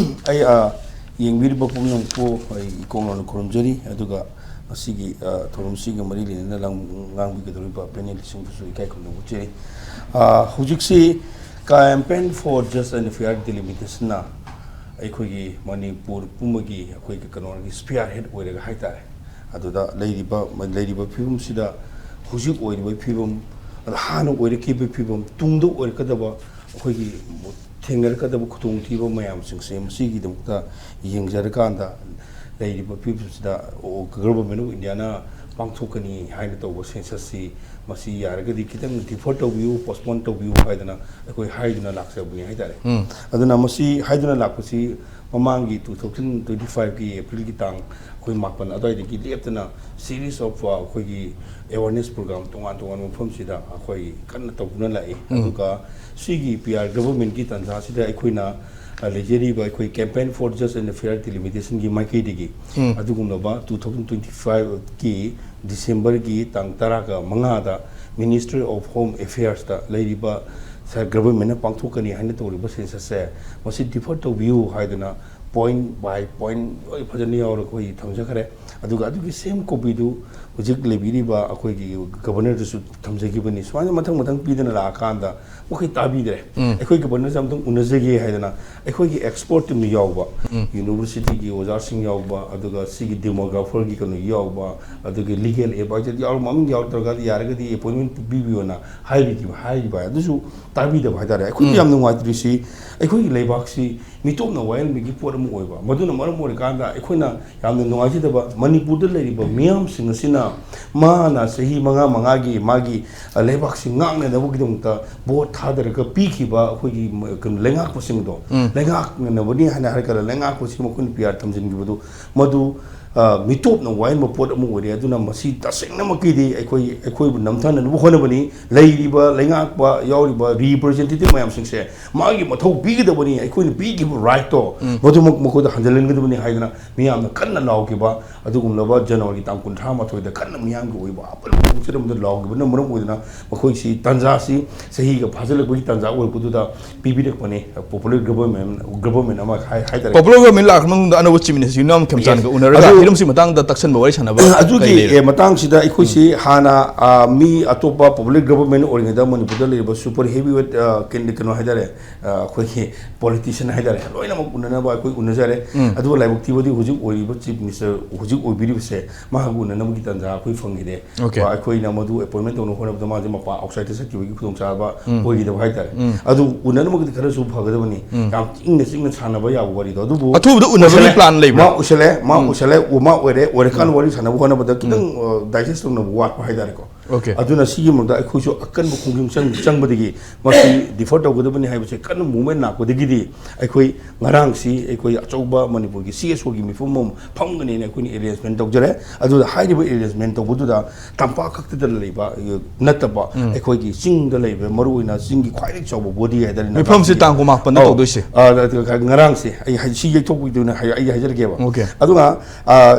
ꯑꯩ, ꯑ, ꯌꯦꯡꯕꯤꯔꯤꯕ ꯄꯨꯝꯅꯃꯛꯄꯨ ꯑꯩ ꯏꯀꯣꯛ ꯂꯥꯎꯅ ꯈꯨꯔꯨꯝꯖꯔꯤ꯫ ꯑꯗꯨꯒ ꯉꯁꯤꯒꯤ, ꯑ, ꯊꯧꯔꯝꯁꯤꯒ ꯃꯔꯤ ꯂꯩꯅꯅ ꯂꯥꯡ-, ꯉꯥꯡꯕꯤꯒꯗꯧꯔꯤꯕ ꯄꯦꯅꯦꯂꯤꯁꯁꯤꯡꯕꯨꯁꯨ ꯏꯀꯥꯏ ꯈꯨꯝꯅꯕ ꯎꯠꯆꯔꯤ꯫ ꯑ, ꯍꯧꯖꯤꯛꯁꯤ Campaign for Just and Fair Delimitation-ꯅ ꯑꯩꯈꯣꯏꯒꯤ ꯃꯅꯤꯄꯨꯔ ꯄꯨꯝꯕꯒꯤ ꯑꯩꯈꯣꯏꯒꯤ ꯀꯩꯅꯣꯒꯤ ꯁ꯭ꯄꯤꯌꯥꯔ ꯍꯦꯗ ꯑꯣꯏꯔꯒ ꯍꯥꯏꯇꯥꯔꯦ꯫ ꯑꯗꯨꯗ ꯂꯩꯔꯤꯕ, ꯂꯩꯔꯤꯕ ꯐꯤꯕꯝꯁꯤꯗ ꯍꯧꯖꯤꯛ ꯑꯣꯏꯔꯤꯕ ꯐꯤꯕꯝ, ꯑꯗ ꯍꯥꯟꯅ ꯑꯣꯏꯔꯛꯈꯤꯕ ꯐꯤꯕꯝ, ꯇꯨꯡꯗ ꯑꯣꯏꯔꯛꯀꯗꯕ ꯑꯩꯈꯣꯏꯒꯤ ꯊꯦꯡꯅꯔꯛꯀꯗꯕ ꯈꯨꯗꯣꯡꯊꯤꯕ ꯃꯌꯥꯝꯁꯤꯡꯁꯦ ꯃꯁꯤꯒꯤꯗꯃꯛꯇ ꯌꯦꯡꯖꯔꯀꯥꯟꯗ ꯂꯩꯔꯤꯕ ꯐꯤꯕꯝꯁꯤꯗ Government of India-ꯅ ꯄꯥꯡꯊꯣꯛꯀꯅꯤ ꯍꯥꯏꯅ ꯇꯧꯕ ꯁꯦꯟꯁꯁꯁꯤ, ꯃꯁꯤ ꯌꯥꯔꯒꯗꯤ ꯈꯤꯇꯪ ꯗꯤꯐꯔ ꯇꯧꯕꯤꯌꯨ, ꯄꯣꯁꯄꯣꯟ ꯇꯧꯕꯤꯌꯨ ꯍꯥꯏꯗꯅ ꯑꯩꯈꯣꯏ ꯍꯥꯏꯗꯨꯅ ꯂꯥꯛꯆꯕꯅꯤ ꯍꯥꯏꯇꯥꯔꯦ꯫ ꯑꯗꯨꯅ ꯃꯁꯤ ꯍꯥꯏꯗꯨꯅ ꯂꯥꯛꯄꯁꯤ ꯃꯃꯥꯡꯒꯤ two thousand twenty five ꯀꯤ ꯑꯦꯄ꯭ꯔꯤꯜꯒꯤ ꯇꯥꯡ ꯑꯩꯈꯣꯏ ꯃꯥꯄꯟ ꯑꯗꯨꯋꯥꯏꯗꯒꯤ ꯂꯦꯞꯇꯅ series of, ꯑ, ꯑꯩꯈꯣꯏꯒꯤ awareness program ꯇꯣꯉꯥꯟ ꯇꯣꯉꯥꯟꯕ ꯃꯐꯝꯁꯤꯗ ꯑꯩꯈꯣꯏ ꯀꯟꯅ ꯇꯧꯗꯨꯅ ꯂꯥꯛꯏ꯫ ꯑꯗꯨꯒ ꯁꯤꯒꯤ ꯄꯤ ꯑꯥꯔ ꯒꯚꯔꯟꯃꯦꯟꯠꯀꯤ ꯇꯥꯟꯖꯥꯁꯤꯗ ꯑꯩꯈꯣꯏꯅ, ꯑ, ꯂꯩꯖꯔꯤꯕ ꯑꯩꯈꯣꯏ Campaign for Just and Fair Delimitation ꯒꯤ ꯃꯥꯏꯀꯩꯗꯒꯤ ꯑꯗꯨꯒꯨꯝꯂꯕ two thousand twenty five ꯀꯤ ꯗꯤꯁꯦꯝꯕꯔꯒꯤ ꯇꯥꯡ ꯇꯔꯥꯒ ꯃꯉꯥꯗ Ministry of Home Affairs ꯇ ꯂꯩꯔꯤꯕ ꯁ-, ꯒꯚꯔꯟꯃꯦꯟꯠꯅ ꯄꯥꯡꯊꯣꯛꯀꯅꯤ ꯍꯥꯏꯅ ꯇꯧꯔꯤꯕ ꯁꯦꯟꯁꯁꯁꯦ, ꯃꯁꯤ ꯗꯤꯐꯔ ꯇꯧꯕꯤꯌꯨ ꯍꯥꯏꯗꯅ point by point ꯂꯣꯏ ꯐꯖꯅ ꯌꯥꯎꯔꯒ ꯑꯩꯈꯣꯏ ꯊꯝꯖꯈ꯭ꯔꯦ꯫ ꯑꯗꯨꯒ ꯑꯗꯨꯒꯤ ꯁꯦꯝ ꯀꯣꯄꯤꯗꯨ ꯍꯧꯖꯤꯛ ꯂꯩꯕꯤꯔꯤꯕ ꯑꯩꯈꯣꯏꯒꯤ ꯒꯚꯔꯅꯔꯗꯁꯨ ꯊꯝꯖꯈꯤꯕꯅꯤ꯫ ꯁꯨꯃꯥꯏꯅ ꯃꯊꯪ ꯃꯊꯪ ꯄꯤꯗꯅ ꯂꯥꯛꯑꯀꯥꯟꯗ ꯃꯈꯣꯏ ꯇꯥꯕꯤꯗ꯭ꯔꯦ꯫ ꯑꯩꯈꯣꯏ ꯒꯚꯔꯅꯔꯁꯦ ꯑꯃꯨꯛꯇꯪ ꯎꯅꯖꯒꯦ ꯍꯥꯏꯗꯅ ꯑꯩꯈꯣꯏꯒꯤ ꯑꯦꯛꯁꯄꯔꯠ ꯇꯤꯝ ꯌꯥꯎꯕ, ꯌꯨꯅꯤꯚꯔꯁꯤꯇꯤꯒꯤ ꯑꯣꯖꯥꯁꯤꯡ ꯌꯥꯎꯕ, ꯑꯗꯨꯒ ꯁꯤꯒꯤ ꯗꯦꯃꯣꯒ꯭ꯔꯥꯐꯔꯒꯤ ꯀꯩꯅꯣ ꯌꯥꯎꯕ, ꯑꯗꯨꯒ ꯂꯤꯒꯦꯜ ꯑꯦꯗꯚꯥꯏꯖꯔ ꯌꯥꯎꯔ, ꯃꯃꯤꯡ ꯌꯥꯎꯔꯛꯇ꯭ꯔꯒꯗꯤ ꯌꯥꯔꯒꯗꯤ ꯑꯦꯄꯣꯏꯟꯃꯦꯟ ꯄꯤꯕꯤꯌꯣꯅ ꯍꯥꯏꯔꯤꯕ, ꯍꯥꯏꯔꯤꯕ꯫ ꯑꯗꯨꯁꯨ ꯇꯥꯕꯤꯗꯕ ꯍꯥꯏꯇꯥꯔꯦ꯫ ꯑꯩꯈꯣꯏꯒꯤ ꯌꯥꯝ ꯅꯨꯡꯉꯥꯏꯇ꯭ꯔꯤꯁꯤ, ꯑꯩꯈꯣꯏꯒꯤ ꯂꯩꯕꯥꯛꯁꯤ ꯃꯤꯇꯣꯞꯅ ꯋꯥꯌꯦꯜꯕꯒꯤ ꯄꯣꯠ ꯑꯃ ꯑꯣꯏꯕ, ꯃꯗꯨꯅ ꯃꯔꯝ ꯑꯣꯏꯔꯀꯥꯟꯗ ꯑꯩꯈꯣꯏꯅ ꯌꯥꯝꯅ ꯅꯨꯡꯉꯥꯏꯖꯗꯕ, ꯃꯅꯤꯄꯨꯔꯗ ꯂꯩꯔꯤꯕ ꯃꯤꯌꯥꯝꯁꯤꯡ ꯑꯁꯤꯅ ꯃꯥꯅ ꯆꯍꯤ ꯃꯉꯥ ꯃꯉꯥꯒꯤ ꯃꯥꯒꯤ, ꯑ, ꯂꯩꯕꯥꯛꯁꯤ ꯉꯥꯛꯅꯅꯕꯒꯤꯗꯃꯛꯇ ꯚꯣꯠ ꯊꯥꯗꯔꯒ ꯄꯤꯈꯤꯕ ꯑꯩꯈꯣꯏꯒꯤ ꯃ-, ꯀꯩꯅꯣ, ꯂꯩꯉꯥꯛꯄꯁꯤꯡꯗꯣ, ꯂꯩꯉꯥꯛꯅꯅꯕꯅꯤ ꯍꯥꯏꯅ ꯍꯥꯏꯔꯒ ꯂꯩꯉꯥꯛꯄꯁꯤ ꯃꯈꯣꯏꯅ ꯄꯤ ꯑꯥꯔ ꯊꯝꯖꯤꯟꯈꯤꯕꯗꯨ, ꯃꯗꯨ, ꯑ, ꯃꯤꯇꯣꯞꯅ ꯋꯥꯌꯦꯟꯕ ꯄꯣꯠ ꯑꯃ ꯑꯣꯏꯔꯦ꯫ ꯑꯗꯨꯅ ꯃꯁꯤ ꯇꯁꯦꯡꯅꯃꯛꯀꯤꯗꯤ ꯑꯩꯈꯣꯏ, ꯑꯩꯈꯣꯏꯕꯨ ꯅꯝꯊꯅꯅꯕ ꯍꯣꯠꯅꯕꯅꯤ꯫ ꯂꯩꯔꯤꯕ ꯂꯩꯉꯥꯛꯄ ꯌꯥꯎꯔꯤꯕ ꯔꯤꯄ꯭ꯔꯖꯦꯟꯇꯦꯇꯤꯚ ꯃꯌꯥꯝꯁꯤꯡꯁꯦ ꯃꯥꯒꯤ ꯃꯊꯧ ꯄꯤꯒꯗꯕꯅꯤ꯫ ꯑꯩꯈꯣꯏꯅ ꯄꯤꯈꯤꯕ ꯔꯥꯏꯠꯇꯣ ꯃꯗꯨꯃꯛ ꯃꯈꯣꯏꯗ ꯍꯟꯖꯤꯜꯍꯟꯒꯗꯕꯅꯤ ꯍꯥꯏꯗꯅ ꯃꯤꯌꯥꯝꯅ ꯀꯟꯅ ꯂꯥꯎꯈꯤꯕ, ꯑꯗꯨꯒꯨꯝꯂꯕ ꯖꯅꯋꯥꯔꯤ ꯇꯥꯡ ꯀꯨꯟꯊ꯭ꯔꯥ ꯃꯥꯊꯣꯏꯗ ꯀꯟꯅ ꯃꯤꯌꯥꯝꯒꯤ ꯑꯣꯏꯕ ꯑꯄꯟꯕ ꯈꯣꯡꯆꯠ ꯑꯃꯗ ꯂꯥꯎꯈꯤꯕꯅ ꯃꯔꯝ ꯑꯣꯏꯗꯨꯅ ꯃꯈꯣꯏꯁꯤ ꯇꯥꯟꯖꯥꯁꯤ ꯆꯍꯤꯒ ꯐꯥꯖꯤꯜꯂꯛꯄꯒꯤ ꯇꯥꯟꯖꯥ ꯑꯣꯏꯔꯛꯄꯗꯨꯗ ꯄꯤꯕꯤꯔꯛꯄꯅꯤ꯫ ꯄꯣꯄꯨꯂꯔ ꯒꯚꯔꯟꯃꯦꯟꯠ, ꯒꯚꯔꯟꯃꯦꯟꯠ ꯑꯃ ꯍꯥꯏ-, ꯍꯥꯏꯇꯥꯔꯦ꯫ ꯄꯣꯄꯨꯂꯔ ꯒꯚꯔꯟꯃꯦꯟꯠ ꯂꯥꯛꯈ꯭ꯔ ꯃꯇꯨꯡꯗ ꯑꯅꯧꯕ ꯆꯤꯐ ꯃꯤꯅꯤꯁꯇꯔ ꯌꯨꯝꯅꯥꯝ ꯈꯦꯝꯆꯥꯟꯒ ꯎꯅꯔꯒ ꯑꯗꯨ ꯍꯤꯔꯝꯁꯤ ꯃꯇꯥꯡꯗ ꯇꯛꯁꯟꯕ ꯋꯥꯔꯤ ꯁꯥꯟꯅꯕ ꯑꯗꯨꯒꯤ, ꯀꯔꯤ ꯂꯩꯔꯦ? ꯑꯦ, ꯃꯇꯥꯡꯁꯤꯗ ꯑꯩꯈꯣꯏꯁꯤ ꯍꯥꯟꯅ, ꯑ, ꯃꯤ ꯑꯇꯣꯞꯄ ꯄꯣꯄꯨꯂꯔ ꯒꯚꯔꯟꯃꯦꯟꯠ ꯑꯣꯏꯔꯤꯉꯩꯗ ꯃꯅꯤꯄꯨꯔꯗ ꯂꯩꯔꯤꯕ ꯁꯨꯄꯔ ꯍꯦꯚꯤ ꯋꯦꯠ, ꯑ, ꯀꯩꯅꯣ, ꯀꯩꯅꯣ ꯍꯥꯏꯇꯥꯔꯦ, ꯑ, ꯑꯩꯈꯣꯏꯒꯤ ꯄꯣꯂꯤꯇꯤꯁꯤꯌꯟ ꯍꯥꯏꯇꯥꯔꯦ, ꯂꯣꯏꯅꯃꯛ ꯎꯅꯅꯕ ꯑꯩꯈꯣꯏ ꯎꯅꯖꯔꯦ꯫ ꯑꯗꯨꯒ ꯂꯥꯏꯕꯛ ꯊꯤꯕꯗꯤ ꯍꯧꯖꯤꯛ ꯑꯣꯏꯔꯤꯕ ꯆꯤꯐ ꯃꯤꯅꯤꯁꯇꯔ ꯍꯧꯖꯤꯛ ꯑꯣꯏꯕꯤꯔꯤꯕꯁꯦ ꯃꯍꯥꯛꯀ ꯎꯅꯅꯕꯒꯤ ꯇꯥꯟꯖꯥ ꯑꯩꯈꯣꯏ ꯐꯪꯈꯤꯗꯦ꯫ ꯑꯣꯀꯦ꯫ ꯀꯣ, ꯑꯩꯈꯣꯏꯅ ꯃꯗꯨ ꯑꯦꯄꯣꯏꯟꯃꯦꯟ ꯇꯧꯅꯕ ꯍꯣꯠꯅꯕꯗ ꯃꯥꯁꯦ ꯃꯄꯥꯟ ꯑꯥꯎꯠꯁꯥꯏꯗꯇ ꯆꯠꯈꯤꯕꯒꯤ ꯈꯨꯗꯣꯡꯆꯥꯕ ꯑꯣꯏꯈꯤꯗꯕ ꯍꯥꯏꯇꯥꯔꯦ꯫ ꯑꯗꯨ ꯎꯅꯅꯕꯒꯤꯗꯤ ꯈꯔꯁꯨ ꯐꯒꯗꯕꯅꯤ꯫ ꯌꯥꯝ ꯏꯪꯅ ꯆꯤꯛꯅ ꯁꯥꯟꯅꯕ ꯌꯥꯕ ꯋꯥꯔꯤꯗꯣ꯫ ꯑꯗꯨꯕꯨ ꯑꯊꯨꯕꯗ ꯎꯅꯕꯒꯤ ꯎꯁꯜꯂꯦ, ꯄ꯭ꯂꯥꯟ ꯂꯩꯕ꯭ꯔꯥ? ꯃꯥ ꯎꯁꯜꯂꯦ, ꯃꯥ ꯎꯁꯜꯂꯦ, ꯑꯃ ꯑꯣꯏꯔꯦ, ꯑꯣꯏꯔꯀꯥꯟꯗ ꯋꯥꯔꯤ ꯁꯥꯟꯅꯕ ꯍꯣꯠꯅꯕꯗ ꯈꯤꯇꯪ ꯗꯥꯏꯖꯦꯁ ꯇꯧꯅꯕ ꯋꯥꯠꯄ ꯍꯥꯏꯇꯥꯔꯦꯀꯣ꯫ Okay. ꯑꯗꯨꯅ ꯁꯤꯒꯤ ꯃꯔꯛꯇ ꯑꯩꯈꯣꯏꯁꯨ ꯑꯀꯟꯕ ꯈꯣꯡꯖꯪ ꯆꯪ- ꯆꯪꯕꯗꯒꯤ ꯃꯁꯤ ꯗꯤꯐꯔ ꯇꯧꯒꯗꯕꯅꯤ ꯍꯥꯏꯕꯁꯦ ꯀꯟꯅ ꯃꯨꯚꯃꯦꯟ ꯂꯥꯛꯄꯗꯒꯤꯗꯤ ꯑꯩꯈꯣꯏ ꯉꯔꯥꯡꯁꯤ ꯑꯩꯈꯣꯏ ꯑꯆꯧꯕ ꯃꯅꯤꯄꯨꯔꯒꯤ ꯁꯤ ꯑꯦꯁ ꯑꯣꯒꯤ ꯃꯤꯐꯝ ꯑꯃ ꯐꯝꯒꯅꯦꯅ ꯑꯩꯈꯣꯏꯅ ꯑꯦꯔꯦꯟꯖꯃꯦꯟ ꯇꯧꯖꯔꯦ꯫ ꯑꯗꯨꯗ ꯍꯥꯏꯔꯤꯕ ꯑꯦꯔꯦꯟꯖꯃꯦꯟ ꯇꯧꯕꯗꯨꯗ ꯇꯝꯄꯥꯛ ꯈꯛꯇꯗ ꯂꯩꯕ, ꯑ, ꯅꯠꯇꯕ ꯑꯩꯈꯣꯏꯒꯤ ꯆꯤꯡꯗ ꯂꯩꯕ ꯃꯔꯨꯑꯣꯏꯅ ꯆꯤꯡꯒꯤ ꯈ꯭ꯋꯥꯏꯗꯒꯤ ꯆꯥꯎꯕ ꯕꯣꯗꯤ ꯍꯥꯏꯇꯥꯔꯦ, ꯃꯤꯐꯝꯁꯤ ꯅꯥꯒꯥꯁꯤꯡꯒꯤ꯫ ꯇꯥꯡ ꯀꯨꯟꯃꯥꯄꯟꯗ ꯑꯧ, ꯇꯧꯗꯣꯏꯁꯦ꯫ ꯑ, ꯑꯗꯨꯒ ꯉꯔꯥꯡꯁꯦ ꯑꯩ ꯍꯥꯏ- ꯁꯤ ꯌꯩꯊꯣꯛꯄꯒꯤꯗꯨꯅ ꯍꯥꯏ- ꯑꯩ ꯍꯥꯏꯖꯔꯒꯦꯕ꯫ Okay. ꯑꯗꯨꯒ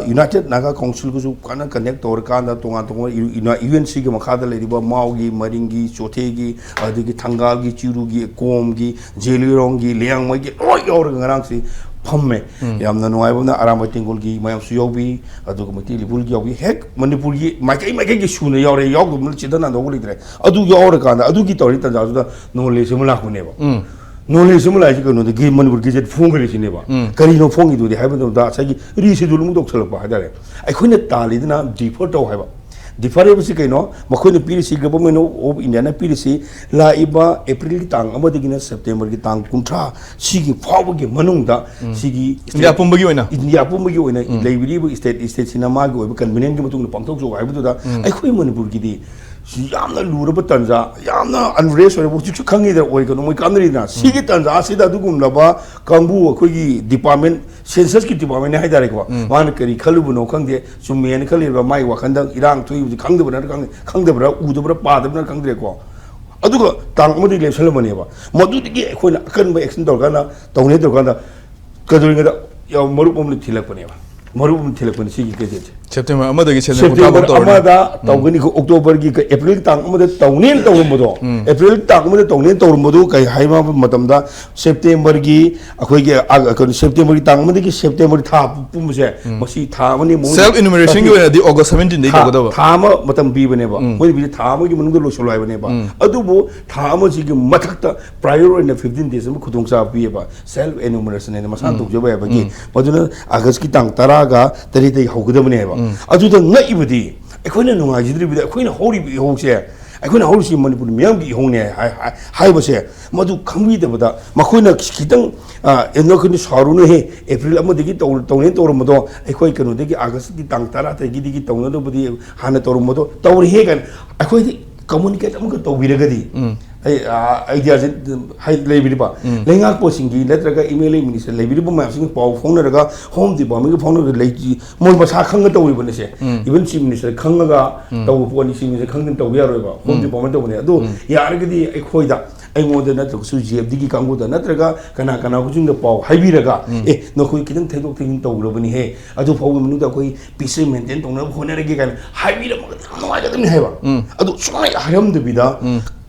ꯌꯨꯅꯥꯏꯇꯦꯠ ꯅꯥꯒꯥ ꯀꯥꯎꯟꯁꯤꯜꯒꯁꯨ ꯀꯟꯅ ꯀꯅꯦꯛ ꯇꯧꯔꯀꯥꯟꯗ ꯇꯣꯉꯥꯟ ꯇꯣꯉꯥꯟꯕ ꯌꯨ ꯑꯦꯟ ꯁꯤꯒꯤ ꯃꯈꯥꯗ ꯂꯩꯔꯤꯕ ꯃꯥꯎꯒꯤ, ꯃꯔꯤꯡꯒꯤ, ꯆꯣꯊꯦꯒꯤ, ꯑꯗꯒꯤ ꯊꯪꯒꯥꯜꯒꯤ, ꯆꯤꯔꯨꯒꯤ, ꯀꯣꯝꯒꯤ, ꯖꯦꯂꯤꯔꯣꯡꯒꯤ, ꯂꯤꯌꯥꯡꯃꯩꯒꯤ ꯂꯣꯏ ꯌꯥꯎꯔꯒ ꯉꯔꯥꯡꯁꯤ ꯐꯝꯃꯦ꯫ ꯌꯥꯝꯅ ꯅꯨꯡꯉꯥꯏꯕ ꯑꯃꯅ ꯑꯔꯥꯝꯕꯥꯏ ꯇꯦꯡꯒꯣꯜꯒꯤ ꯃꯌꯥꯝꯁꯨ ꯌꯥꯎꯕꯤ, ꯑꯗꯨꯒ ꯃꯩꯇꯩ ꯂꯩꯕꯨꯜꯒꯤ ꯌꯥꯎꯕꯤ, ꯍꯦꯛ ꯃꯅꯤꯄꯨꯔꯒꯤ ꯃꯥꯏꯀꯩ ꯃꯥꯏꯀꯩꯒꯤ ꯁꯨꯅ ꯌꯥꯎꯔꯦ꯫ ꯌꯥꯎꯗꯕꯅ ꯆꯤꯟꯊꯅꯗꯧꯕ ꯂꯩꯇ꯭ꯔꯦ꯫ ꯑꯗꯨ ꯌꯥꯎꯔꯀꯥꯟꯗ ꯑꯗꯨꯒꯤ ꯇꯧꯔꯤ ꯇꯥꯟꯖꯥꯗꯨꯗ ꯅꯣꯂꯦꯖ ꯑꯃ ꯂꯥꯛꯄꯅꯦꯕ꯫ ꯅꯣꯂꯦꯖ ꯑꯃ ꯂꯥꯛꯏꯁꯦ ꯀꯩꯅꯣꯗꯒꯤ ꯃꯅꯤꯄꯨꯔ ꯒꯦꯖꯦꯠ ꯐꯣꯡꯈ꯭ꯔꯤꯁꯤꯅꯦꯕ꯫ ꯀꯔꯤꯅꯣ ꯐꯣꯡꯉꯤꯗꯨꯗꯤ ꯍꯥꯏꯕ ꯃꯇꯝꯗ ꯉꯁꯥꯏꯒꯤ ꯔꯤꯁꯦꯗꯨꯜ ꯑꯃꯨꯛ ꯇꯧꯁꯜꯂꯛꯄ ꯍꯥꯏꯇꯥꯔꯦ꯫ ꯑꯩꯈꯣꯏꯅ ꯇꯥꯜꯂꯤꯗꯨꯅ ꯗꯤꯐꯔ ꯇꯧ ꯍꯥꯏꯕ꯫ ꯗꯤꯐꯔ ꯍꯥꯏꯕꯁꯤ ꯀꯩꯅꯣ? ꯃꯈꯣꯏꯅ ꯄꯤꯔꯤꯁꯤ, ꯒꯚꯔꯟꯃꯦꯟ ꯑꯣꯐ ꯏꯟꯗꯤꯌꯥꯅ ꯄꯤꯔꯤꯁꯤ, ꯂꯥꯛꯏꯕ ꯑꯦꯄ꯭ꯔꯤꯜꯒꯤ ꯇꯥꯡ ꯑꯃꯗꯒꯤꯅ ꯁꯦꯞꯇꯦꯝꯕꯔꯒꯤ ꯇꯥꯡ ꯀꯨꯟꯊ꯭ꯔꯥ ꯁꯤꯒꯤ ꯐꯥꯎꯕꯒꯤ ꯃꯅꯨꯡꯗ ꯁꯤꯒꯤ ꯏꯟꯗꯤꯌꯥ ꯄꯨꯝꯕꯒꯤ ꯑꯣꯏꯅ꯫ ꯏꯟꯗꯤꯌꯥ ꯄꯨꯝꯕꯒꯤ ꯑꯣꯏꯅ ꯂꯩꯕꯤꯔꯤꯕ ꯁ꯭ꯇꯦꯠ ꯁ꯭ꯇꯦꯠꯁꯤꯅ ꯃꯥꯒꯤ ꯑꯣꯏꯕ ꯀꯟꯚꯤꯅꯦꯟꯒꯤ ꯃꯇꯨꯡꯗ ꯄꯥꯡꯊꯣꯛꯆꯧ ꯍꯥꯏꯕꯗꯨꯗ ꯑꯩꯈꯣꯏ ꯃꯅꯤꯄꯨꯔꯒꯤꯗꯤ ꯁꯤ ꯌꯥꯝꯅ ꯂꯨꯔꯕ ꯇꯥꯟꯖꯥ, ꯌꯥꯝꯅ ꯑꯟꯔꯦꯁ ꯑꯣꯏꯔꯕ, ꯍꯧꯖꯤꯛꯁꯨ ꯈꯪꯉꯤꯗꯅ ꯑꯣꯏ ꯀꯩꯅꯣ, ꯃꯣꯏ ꯀꯥꯟꯅꯔꯤꯗꯅ꯫ ꯁꯤꯒꯤ ꯇꯥꯟꯖꯥ ꯑꯁꯤꯗ ꯑꯗꯨꯒꯨꯝꯂꯕ ꯀꯥꯡꯕꯨ ꯑꯩꯈꯣꯏꯒꯤ ꯗꯤꯄꯥꯔꯠꯃꯦꯟ, ꯁꯦꯟꯁꯁꯀꯤ ꯗꯤꯄꯥꯔꯠꯃꯦꯟꯅꯦ ꯍꯥꯏꯇꯥꯔꯦꯀꯣ, ꯃꯥꯅ ꯀꯔꯤ ꯈꯜꯂꯨꯕꯅꯣ ꯈꯪꯗꯦ, ꯆꯨꯝꯃꯦꯅ ꯈꯜꯂꯤꯕ꯭ꯔꯥ, ꯃꯥꯏ ꯋꯥꯈꯜꯗ ꯏꯔꯥꯡ ꯊꯣꯛꯏꯕꯁꯤ ꯈꯪꯗꯕ꯭ꯔꯥ, ꯈꯪꯗꯦ, ꯈꯪꯗꯕ꯭ꯔꯥ, ꯎꯗꯕ꯭ꯔꯥ, ꯄꯥꯗꯕ꯭ꯔꯥ ꯈꯪꯗ꯭ꯔꯦꯀꯣ꯫ ꯑꯗꯨꯒ ꯇꯥꯡ ꯑꯃꯗꯒꯤ ꯂꯦꯞꯁꯜꯂꯝꯕꯅꯦꯕ꯫ ꯃꯗꯨꯗꯒꯤ ꯑꯩꯈꯣꯏꯅ ꯑꯀꯟꯕ ꯑꯦꯛꯁꯟ ꯇꯧꯔꯀꯥꯟꯗ, ꯇꯧꯅꯦ ꯇꯧꯔꯀꯥꯟꯗ, ꯀꯩꯗꯧꯔꯤꯉꯩꯗ ꯌꯥꯝ ꯃꯔꯨꯞ ꯑꯃꯅ ꯊꯤꯜꯂꯛꯄꯅꯦꯕ꯫ ꯃꯔꯨꯞ ꯑꯃ ꯊꯤꯜꯂꯛꯄꯅꯦ ꯁꯤꯒꯤ ꯒꯦꯖꯦꯠꯁꯦ꯫ ꯁꯦꯞꯇꯦꯝꯕꯔ ꯑꯃꯗꯒꯤ ꯁꯦꯜ ꯁꯦꯞꯇꯦꯝꯕꯔ ꯇꯧꯔꯅꯤ꯫ ꯑꯃꯗ ꯇꯧꯒꯅꯤ, ꯑꯣꯛꯇꯣꯕꯔꯒꯤ ꯀ-, ꯑꯦꯄ꯭ꯔꯤꯜ ꯇꯥꯡ ꯑꯃꯗ ꯇꯧꯅꯦꯅ ꯇꯧꯔꯝꯕꯗꯣ, ꯑꯦꯄ꯭ꯔꯤꯜ ꯇꯥꯡ ꯑꯃꯗ ꯇꯧꯅꯦꯅ ꯇꯧꯔꯝꯕꯗꯣ ꯀꯩ ꯍꯥꯏꯕ ꯃꯇꯝꯗ ꯁꯦꯞꯇꯦꯝꯕꯔꯒꯤ ꯑꯩꯈꯣꯏꯒꯤ, ꯑ, ꯀꯩꯅꯣ, ꯁꯦꯞꯇꯦꯝꯕꯔꯒꯤ ꯇꯥꯡ ꯑꯃꯗꯒꯤ ꯁꯦꯞꯇꯦꯝꯕꯔꯒꯤ ꯊꯥ ꯄꯨꯝꯕꯁꯦ, ꯃꯁꯤ ꯊꯥ ꯑꯃꯅꯤ ꯃꯑꯣꯡꯗ ꯁꯦꯜꯐ ꯏꯅꯨꯃꯔꯦꯁꯟꯒꯤ ꯑꯣꯏꯅꯗꯤ ꯑꯣꯒꯁ ꯁꯚꯦꯟꯇꯤꯟꯗꯒꯤ ꯊꯥ, ꯇꯧꯒꯗꯕ꯫ ꯊꯥ ꯑꯃ ꯃꯇꯝ ꯄꯤꯕꯅꯦꯕ꯫ ꯃꯣꯏꯅ ꯄꯤꯁꯦ ꯊꯥ ꯑꯃꯒꯤ ꯃꯅꯨꯡꯗ ꯂꯣꯏꯁꯤꯜꯂꯣ ꯍꯥꯏꯕꯅꯦꯕ꯫ ꯑꯗꯨꯕꯨ ꯊꯥ ꯑꯃꯁꯤꯒꯤ ꯃꯊꯛꯇ ꯄ꯭ꯔꯥꯏꯌꯣꯔ ꯑꯣꯏꯅ ꯐꯤꯐꯇꯤꯟ ꯗꯦꯖ ꯑꯃ ꯈꯨꯗꯣꯡꯆꯥꯕ ꯄꯤꯌꯦꯕ꯫ ꯁꯦꯜꯐ ꯏꯅꯨꯃꯔꯦꯁꯟ ꯍꯥꯏꯅ ꯃꯁꯥꯅ ꯇꯧꯖꯕ ꯌꯥꯕꯒꯤ꯫ ꯃꯗꯨꯅ ꯑꯥꯒꯁꯀꯤ ꯇꯥꯡ ꯇꯔꯥꯒ ꯇꯔꯦꯠꯇꯒꯤ ꯍꯧꯒꯗꯕꯅꯦꯕ꯫ ꯑꯗꯨꯗ ꯉꯛꯏꯕꯗꯤ, ꯑꯩꯈꯣꯏꯅ ꯅꯨꯡꯉꯥꯏꯖꯗ꯭ꯔꯤꯕꯗꯤ, ꯑꯩꯈꯣꯏꯅ ꯍꯧꯔꯤꯕ ꯏꯍꯧꯁꯦ ꯑꯩꯈꯣꯏꯅ ꯍꯧꯔꯤꯁꯤ ꯃꯅꯤꯄꯨꯔ ꯃꯤꯌꯥꯝꯒꯤ ꯏꯍꯧꯅꯦ ꯍꯥꯏ- ꯍꯥꯏ- ꯍꯥꯏꯕꯁꯦ ꯃꯗꯨ ꯈꯪꯕꯤꯗꯕꯗ ꯃꯈꯣꯏꯅ ꯈꯤꯇꯪ, ꯑ, "ꯑꯦ, ꯅꯈꯣꯏꯅ ꯁꯥꯎꯔꯨꯅꯨꯍꯦ, ꯑꯦꯄ꯭ꯔꯤꯜ ꯑꯃꯗꯒꯤ ꯇꯧ-, ꯇꯧꯅꯦꯅ ꯇꯧꯔꯝꯕꯗꯣ ꯑꯩꯈꯣꯏ ꯀꯩꯅꯣꯗꯒꯤ ꯑꯥꯒꯁꯀꯤ ꯇꯥꯡ ꯇꯔꯥꯗꯒꯤꯗꯒꯤ ꯇꯧꯅꯗꯕꯗꯤ ꯍꯥꯟꯅ ꯇꯧꯔꯝꯕꯗꯣ ꯇꯧꯔꯦꯍꯦ" ꯀꯥꯏꯅ ꯑꯩꯈꯣꯏꯗꯤ ꯀꯝꯃꯨꯅꯤꯀꯦꯠ ꯑꯃꯈꯛ ꯇꯧꯕꯤꯔꯒꯗꯤ, ꯑꯩ, ꯑ, ꯑꯥꯏꯗꯤꯌꯥꯁꯦ ꯍꯥꯏ ꯂꯩꯕꯤꯔꯤꯕ ꯂꯩꯉꯥꯛꯄꯁꯤꯡꯒꯤ ꯅꯠꯇ꯭ꯔꯒ ꯑꯦꯝ ꯑꯦꯜ ꯑꯦ ꯃꯤꯅꯤꯁꯇꯔ ꯂꯩꯕꯤꯔꯤꯕ ꯃꯌꯥꯝꯁꯤꯡꯒ ꯄꯥꯎ ꯐꯥꯎꯅꯔꯒ ꯍꯣꯝ ꯗꯤꯄꯥꯔꯠꯃꯦꯟꯒ ꯐꯥꯎꯅꯔꯒ ꯂꯩ-, ꯃꯣꯏ ꯃꯁꯥ ꯈꯪꯅ ꯇꯧꯔꯤꯕꯅꯤꯁꯦ꯫ ꯏꯚꯟ ꯆꯤꯐ ꯃꯤꯅꯤꯁꯇꯔ ꯈꯪꯉꯒ ꯇꯧꯕ ꯄꯣꯠꯅꯤ, ꯆꯤꯐ ꯃꯤꯅꯤꯁꯇꯔ ꯈꯪꯗꯅ ꯇꯧꯕ ꯌꯥꯔꯣꯏꯕ꯫ ꯍꯣꯝ ꯗꯤꯄꯥꯔꯠꯃꯦꯟ ꯇꯧꯕꯅꯦ꯫ ꯑꯗꯣ ꯌꯥꯔꯒꯗꯤ ꯑꯩꯈꯣꯏꯗ, ꯑꯩꯉꯣꯟꯗ ꯅꯠꯇ꯭ꯔꯒꯁꯨ ꯖꯤ ꯑꯦꯐ ꯗꯤꯒꯤ ꯀꯥꯡꯕꯨꯗ ꯅꯠꯇ꯭ꯔꯒ ꯀꯅꯥ ꯀꯅꯥ ꯈꯨꯗꯤꯡꯗ ꯄꯥꯎ ꯍꯥꯏꯕꯤꯔꯒ, "ꯑꯦ, ꯅꯈꯣꯏ ꯈꯤꯇꯪ ꯊꯩꯗꯣꯛ ꯊꯩꯖꯤꯟ ꯇꯧꯈ꯭ꯔꯕꯅꯤꯍꯦ, ꯑꯗꯨ ꯐꯥꯎꯕ ꯃꯅꯨꯡꯗ ꯑꯩꯈꯣꯏ ꯄꯤꯁ ꯃꯦꯟꯇꯦꯟ ꯇꯧꯅꯕ ꯍꯣꯠꯅꯔꯒꯦ" ꯀꯥꯏꯅ ꯍꯥꯏꯕꯤꯔꯝꯃꯒꯗꯤ ꯌꯥꯝ ꯅꯨꯡꯉꯥꯏꯒꯗꯕꯅꯤ ꯍꯥꯏꯕ꯫ ꯑꯗꯨ ꯁꯨꯡꯍꯥꯏ ꯍꯥꯏꯔꯝꯗꯕꯤꯗ,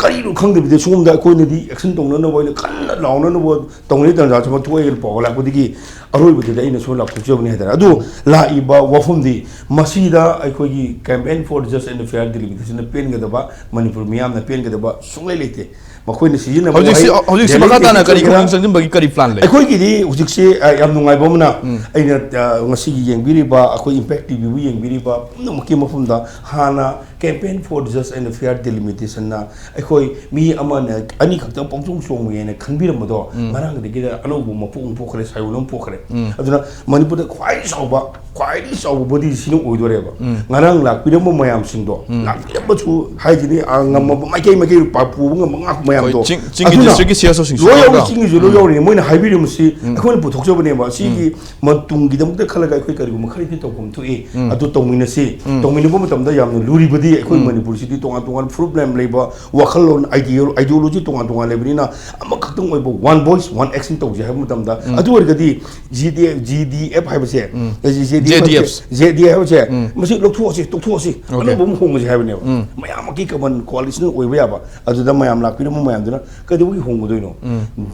ꯀꯔꯤꯅꯣ ꯈꯪꯗꯕꯤꯗ ꯁꯣꯝꯗ ꯑꯩꯈꯣꯏꯅꯗꯤ ꯑꯦꯛꯁꯟ ꯇꯧꯅꯅꯕ ꯑꯣꯏꯅ ꯀꯟꯅ ꯂꯥꯎꯅꯅꯕ ꯇꯧꯅꯔꯤ ꯇꯥꯟꯖꯥꯁꯤꯃ ꯊꯣꯛꯑꯦꯅ ꯄꯥꯎ ꯂꯥꯛꯄꯗꯒꯤ ꯑꯔꯣꯏꯕꯗꯨꯗ ꯑꯩꯅ ꯁꯣꯝ ꯂꯥꯎꯊꯣꯛꯆꯕꯅꯤ ꯍꯥꯏꯇꯥꯔꯦ꯫ ꯑꯗꯨ ꯂꯥꯛꯏꯕ ꯋꯥꯐꯝꯗꯤ ꯃꯁꯤꯗ ꯑꯩꯈꯣꯏꯒꯤ Campaign for Just and Fair Delimitation ꯄꯦꯟꯒꯗꯕ, Manipur ꯃꯤꯌꯥꯝꯅ ꯄꯦꯟꯒꯗꯕ ꯁꯨꯡꯂꯩ ꯂꯩꯇꯦ꯫ ꯃꯈꯣꯏꯅ ꯁꯤꯖꯤꯟꯅꯕ ꯍꯧꯖꯤꯛꯁꯤ, ꯋꯥꯍꯩ ꯍꯧꯖꯤꯛꯁꯤ ꯃꯈꯥ ꯇꯥꯅ ꯀꯔꯤ ꯈꯣꯡꯖꯪ ꯆꯪꯁꯤꯟꯕꯒꯤ ꯀꯔꯤ plan ꯂꯩ? ꯑꯩꯈꯣꯏꯒꯤꯗꯤ ꯍꯧꯖꯤꯛꯁꯤ, ꯑ, ꯌꯥꯝ ꯅꯨꯡꯉꯥꯏꯕ ꯑꯃꯅ, ꯑꯩꯅ, ꯑ, ꯉꯁꯤꯒꯤ ꯌꯦꯡꯕꯤꯔꯤꯕ, ꯑꯩꯈꯣꯏ Impact ꯇꯤ ꯚꯤꯕꯨ ꯌꯦꯡꯕꯤꯔꯤꯕ ꯄꯨꯝꯅꯃꯛꯀꯤ ꯃꯐꯝꯗ ꯍꯥꯟꯅ Campaign for Just and Fair Delimitation ꯅ ꯑꯩꯈꯣꯏ ꯃꯤ ꯑꯃꯅ ꯑꯅꯤꯈꯛꯇ ꯄꯪꯆꯣꯡ ꯆꯣꯡꯕꯒꯦꯅ ꯈꯟꯕꯤꯔꯝꯕꯗꯣ ꯉꯔꯥꯡꯗꯒꯤꯗ ꯑꯅꯧꯕ ꯃꯄꯣꯛ ꯑꯃ ꯄꯣꯛꯈ꯭ꯔꯦ, ꯁꯥꯏꯑꯣꯟ ꯑꯃ ꯄꯣꯛꯈ꯭ꯔꯦ꯫ ꯑꯗꯨꯅ ꯃꯅꯤꯄꯨꯔꯗ ꯈ꯭ꯋꯥꯏꯗꯒꯤ ꯆꯥꯎꯕ, ꯈ꯭ꯋꯥꯏꯗꯒꯤ ꯆꯥꯎꯕ body ꯁꯤꯅ ꯑꯣꯏꯗꯣꯔꯦꯕ꯫ ꯉꯔꯥꯡ ꯂꯥꯛꯄꯤꯔꯝꯕ ꯃꯌꯥꯝꯁꯤꯡꯗꯣ, ꯂꯥꯛꯄꯤꯔꯝꯕꯁꯨ ꯍꯥꯏꯁꯤꯅꯤ, ꯑ, ꯉꯝꯃꯕ ꯃꯥꯏꯀꯩ ꯃꯥꯏꯀꯩ ꯄꯥ-, ꯄꯨꯕ ꯉꯝꯕ ꯉꯥꯛꯄ ꯃꯌꯥꯝꯗꯣ꯫ ꯑꯩꯈꯣꯏ ꯆꯤꯡ-, ꯆꯤꯡꯒꯤ ꯑꯗꯨꯅ district ꯀꯤ ꯁꯤ ꯑꯦꯁ ꯑꯣꯁꯤꯡꯁꯨ ꯂꯣꯏ ꯌꯥꯎꯔꯤ, ꯌꯥꯎꯔꯒ꯫ ꯆꯤꯡꯒꯤꯁꯨ ꯂꯣꯏ ꯌꯥꯎꯔꯤ꯫ ꯃꯣꯏꯅ ꯍꯥꯏꯕꯤꯔꯤꯕꯁꯤ ꯑꯩꯈꯣꯏꯅ ꯄꯨꯊꯣꯛꯆꯕꯅꯦꯕ꯫ ꯁꯤꯒꯤ ꯃꯇꯨꯡꯒꯤꯗꯃꯛꯇ ꯈꯜꯂꯒ ꯑꯩꯈꯣꯏ ꯀꯔꯤꯒꯨꯝꯕ ꯈꯔꯗꯤ ꯇꯧꯐꯝ ꯊꯣꯛꯏ꯫ ꯑꯗꯨ ꯇꯧꯃꯤꯟꯅꯁꯤ꯫ ꯇꯧꯃꯤꯟꯅꯕ ꯃꯇꯝꯗ ꯌꯥꯝꯅ ꯂꯨꯔꯤꯕꯗꯤ ꯑꯩꯈꯣꯏ ꯃꯅꯤꯄꯨꯔꯁꯤꯗꯤ ꯇꯣꯉꯥꯟ ꯇꯣꯉꯥꯟ ꯐꯨꯔꯨꯞ ꯃꯌꯥꯝ ꯂꯩꯕ, ꯋꯥꯈꯜꯂꯣꯟ, ideolo-, ideology ꯇꯣꯉꯥꯟ ꯇꯣꯉꯥꯟ ꯂꯩꯕꯅꯤꯅ ꯑꯃꯈꯛꯇꯪ ꯑꯣꯏꯕ one voice, one action ꯇꯧꯁꯦ ꯍꯥꯏꯕ ꯃꯇꯝꯗ, ꯑꯗꯨ ꯑꯣꯏꯔꯒꯗꯤ G D F, G D F ꯍꯥꯏꯕꯁꯦ, ꯖꯤ ꯗꯤ ꯑꯦꯐ ꯍꯥꯏꯕꯁꯦ, ꯖꯦ ꯗꯤ ꯑꯦꯐ ꯍꯥꯏꯕꯁꯦ, ꯃꯁꯤ ꯂꯧꯊꯣꯛꯑꯁꯤ, ꯇꯣꯛꯊꯣꯛꯑꯁꯤ, ꯑꯅꯧꯕ ꯑꯃ ꯍꯣꯡꯉꯁꯤ ꯍꯥꯏꯕꯅꯦꯕ꯫ ꯃꯌꯥꯝꯃꯛꯀꯤ common coalition ꯑꯣꯏꯕ ꯌꯥꯕ, ꯑꯗꯨꯗ ꯃꯌꯥꯝ ꯂꯥꯛꯄꯤꯔꯝꯕ ꯃꯌꯥꯝꯗꯨꯅ ꯀꯩꯗꯧꯕꯒꯤ ꯍꯣꯡꯒꯗꯣꯏꯅꯣ?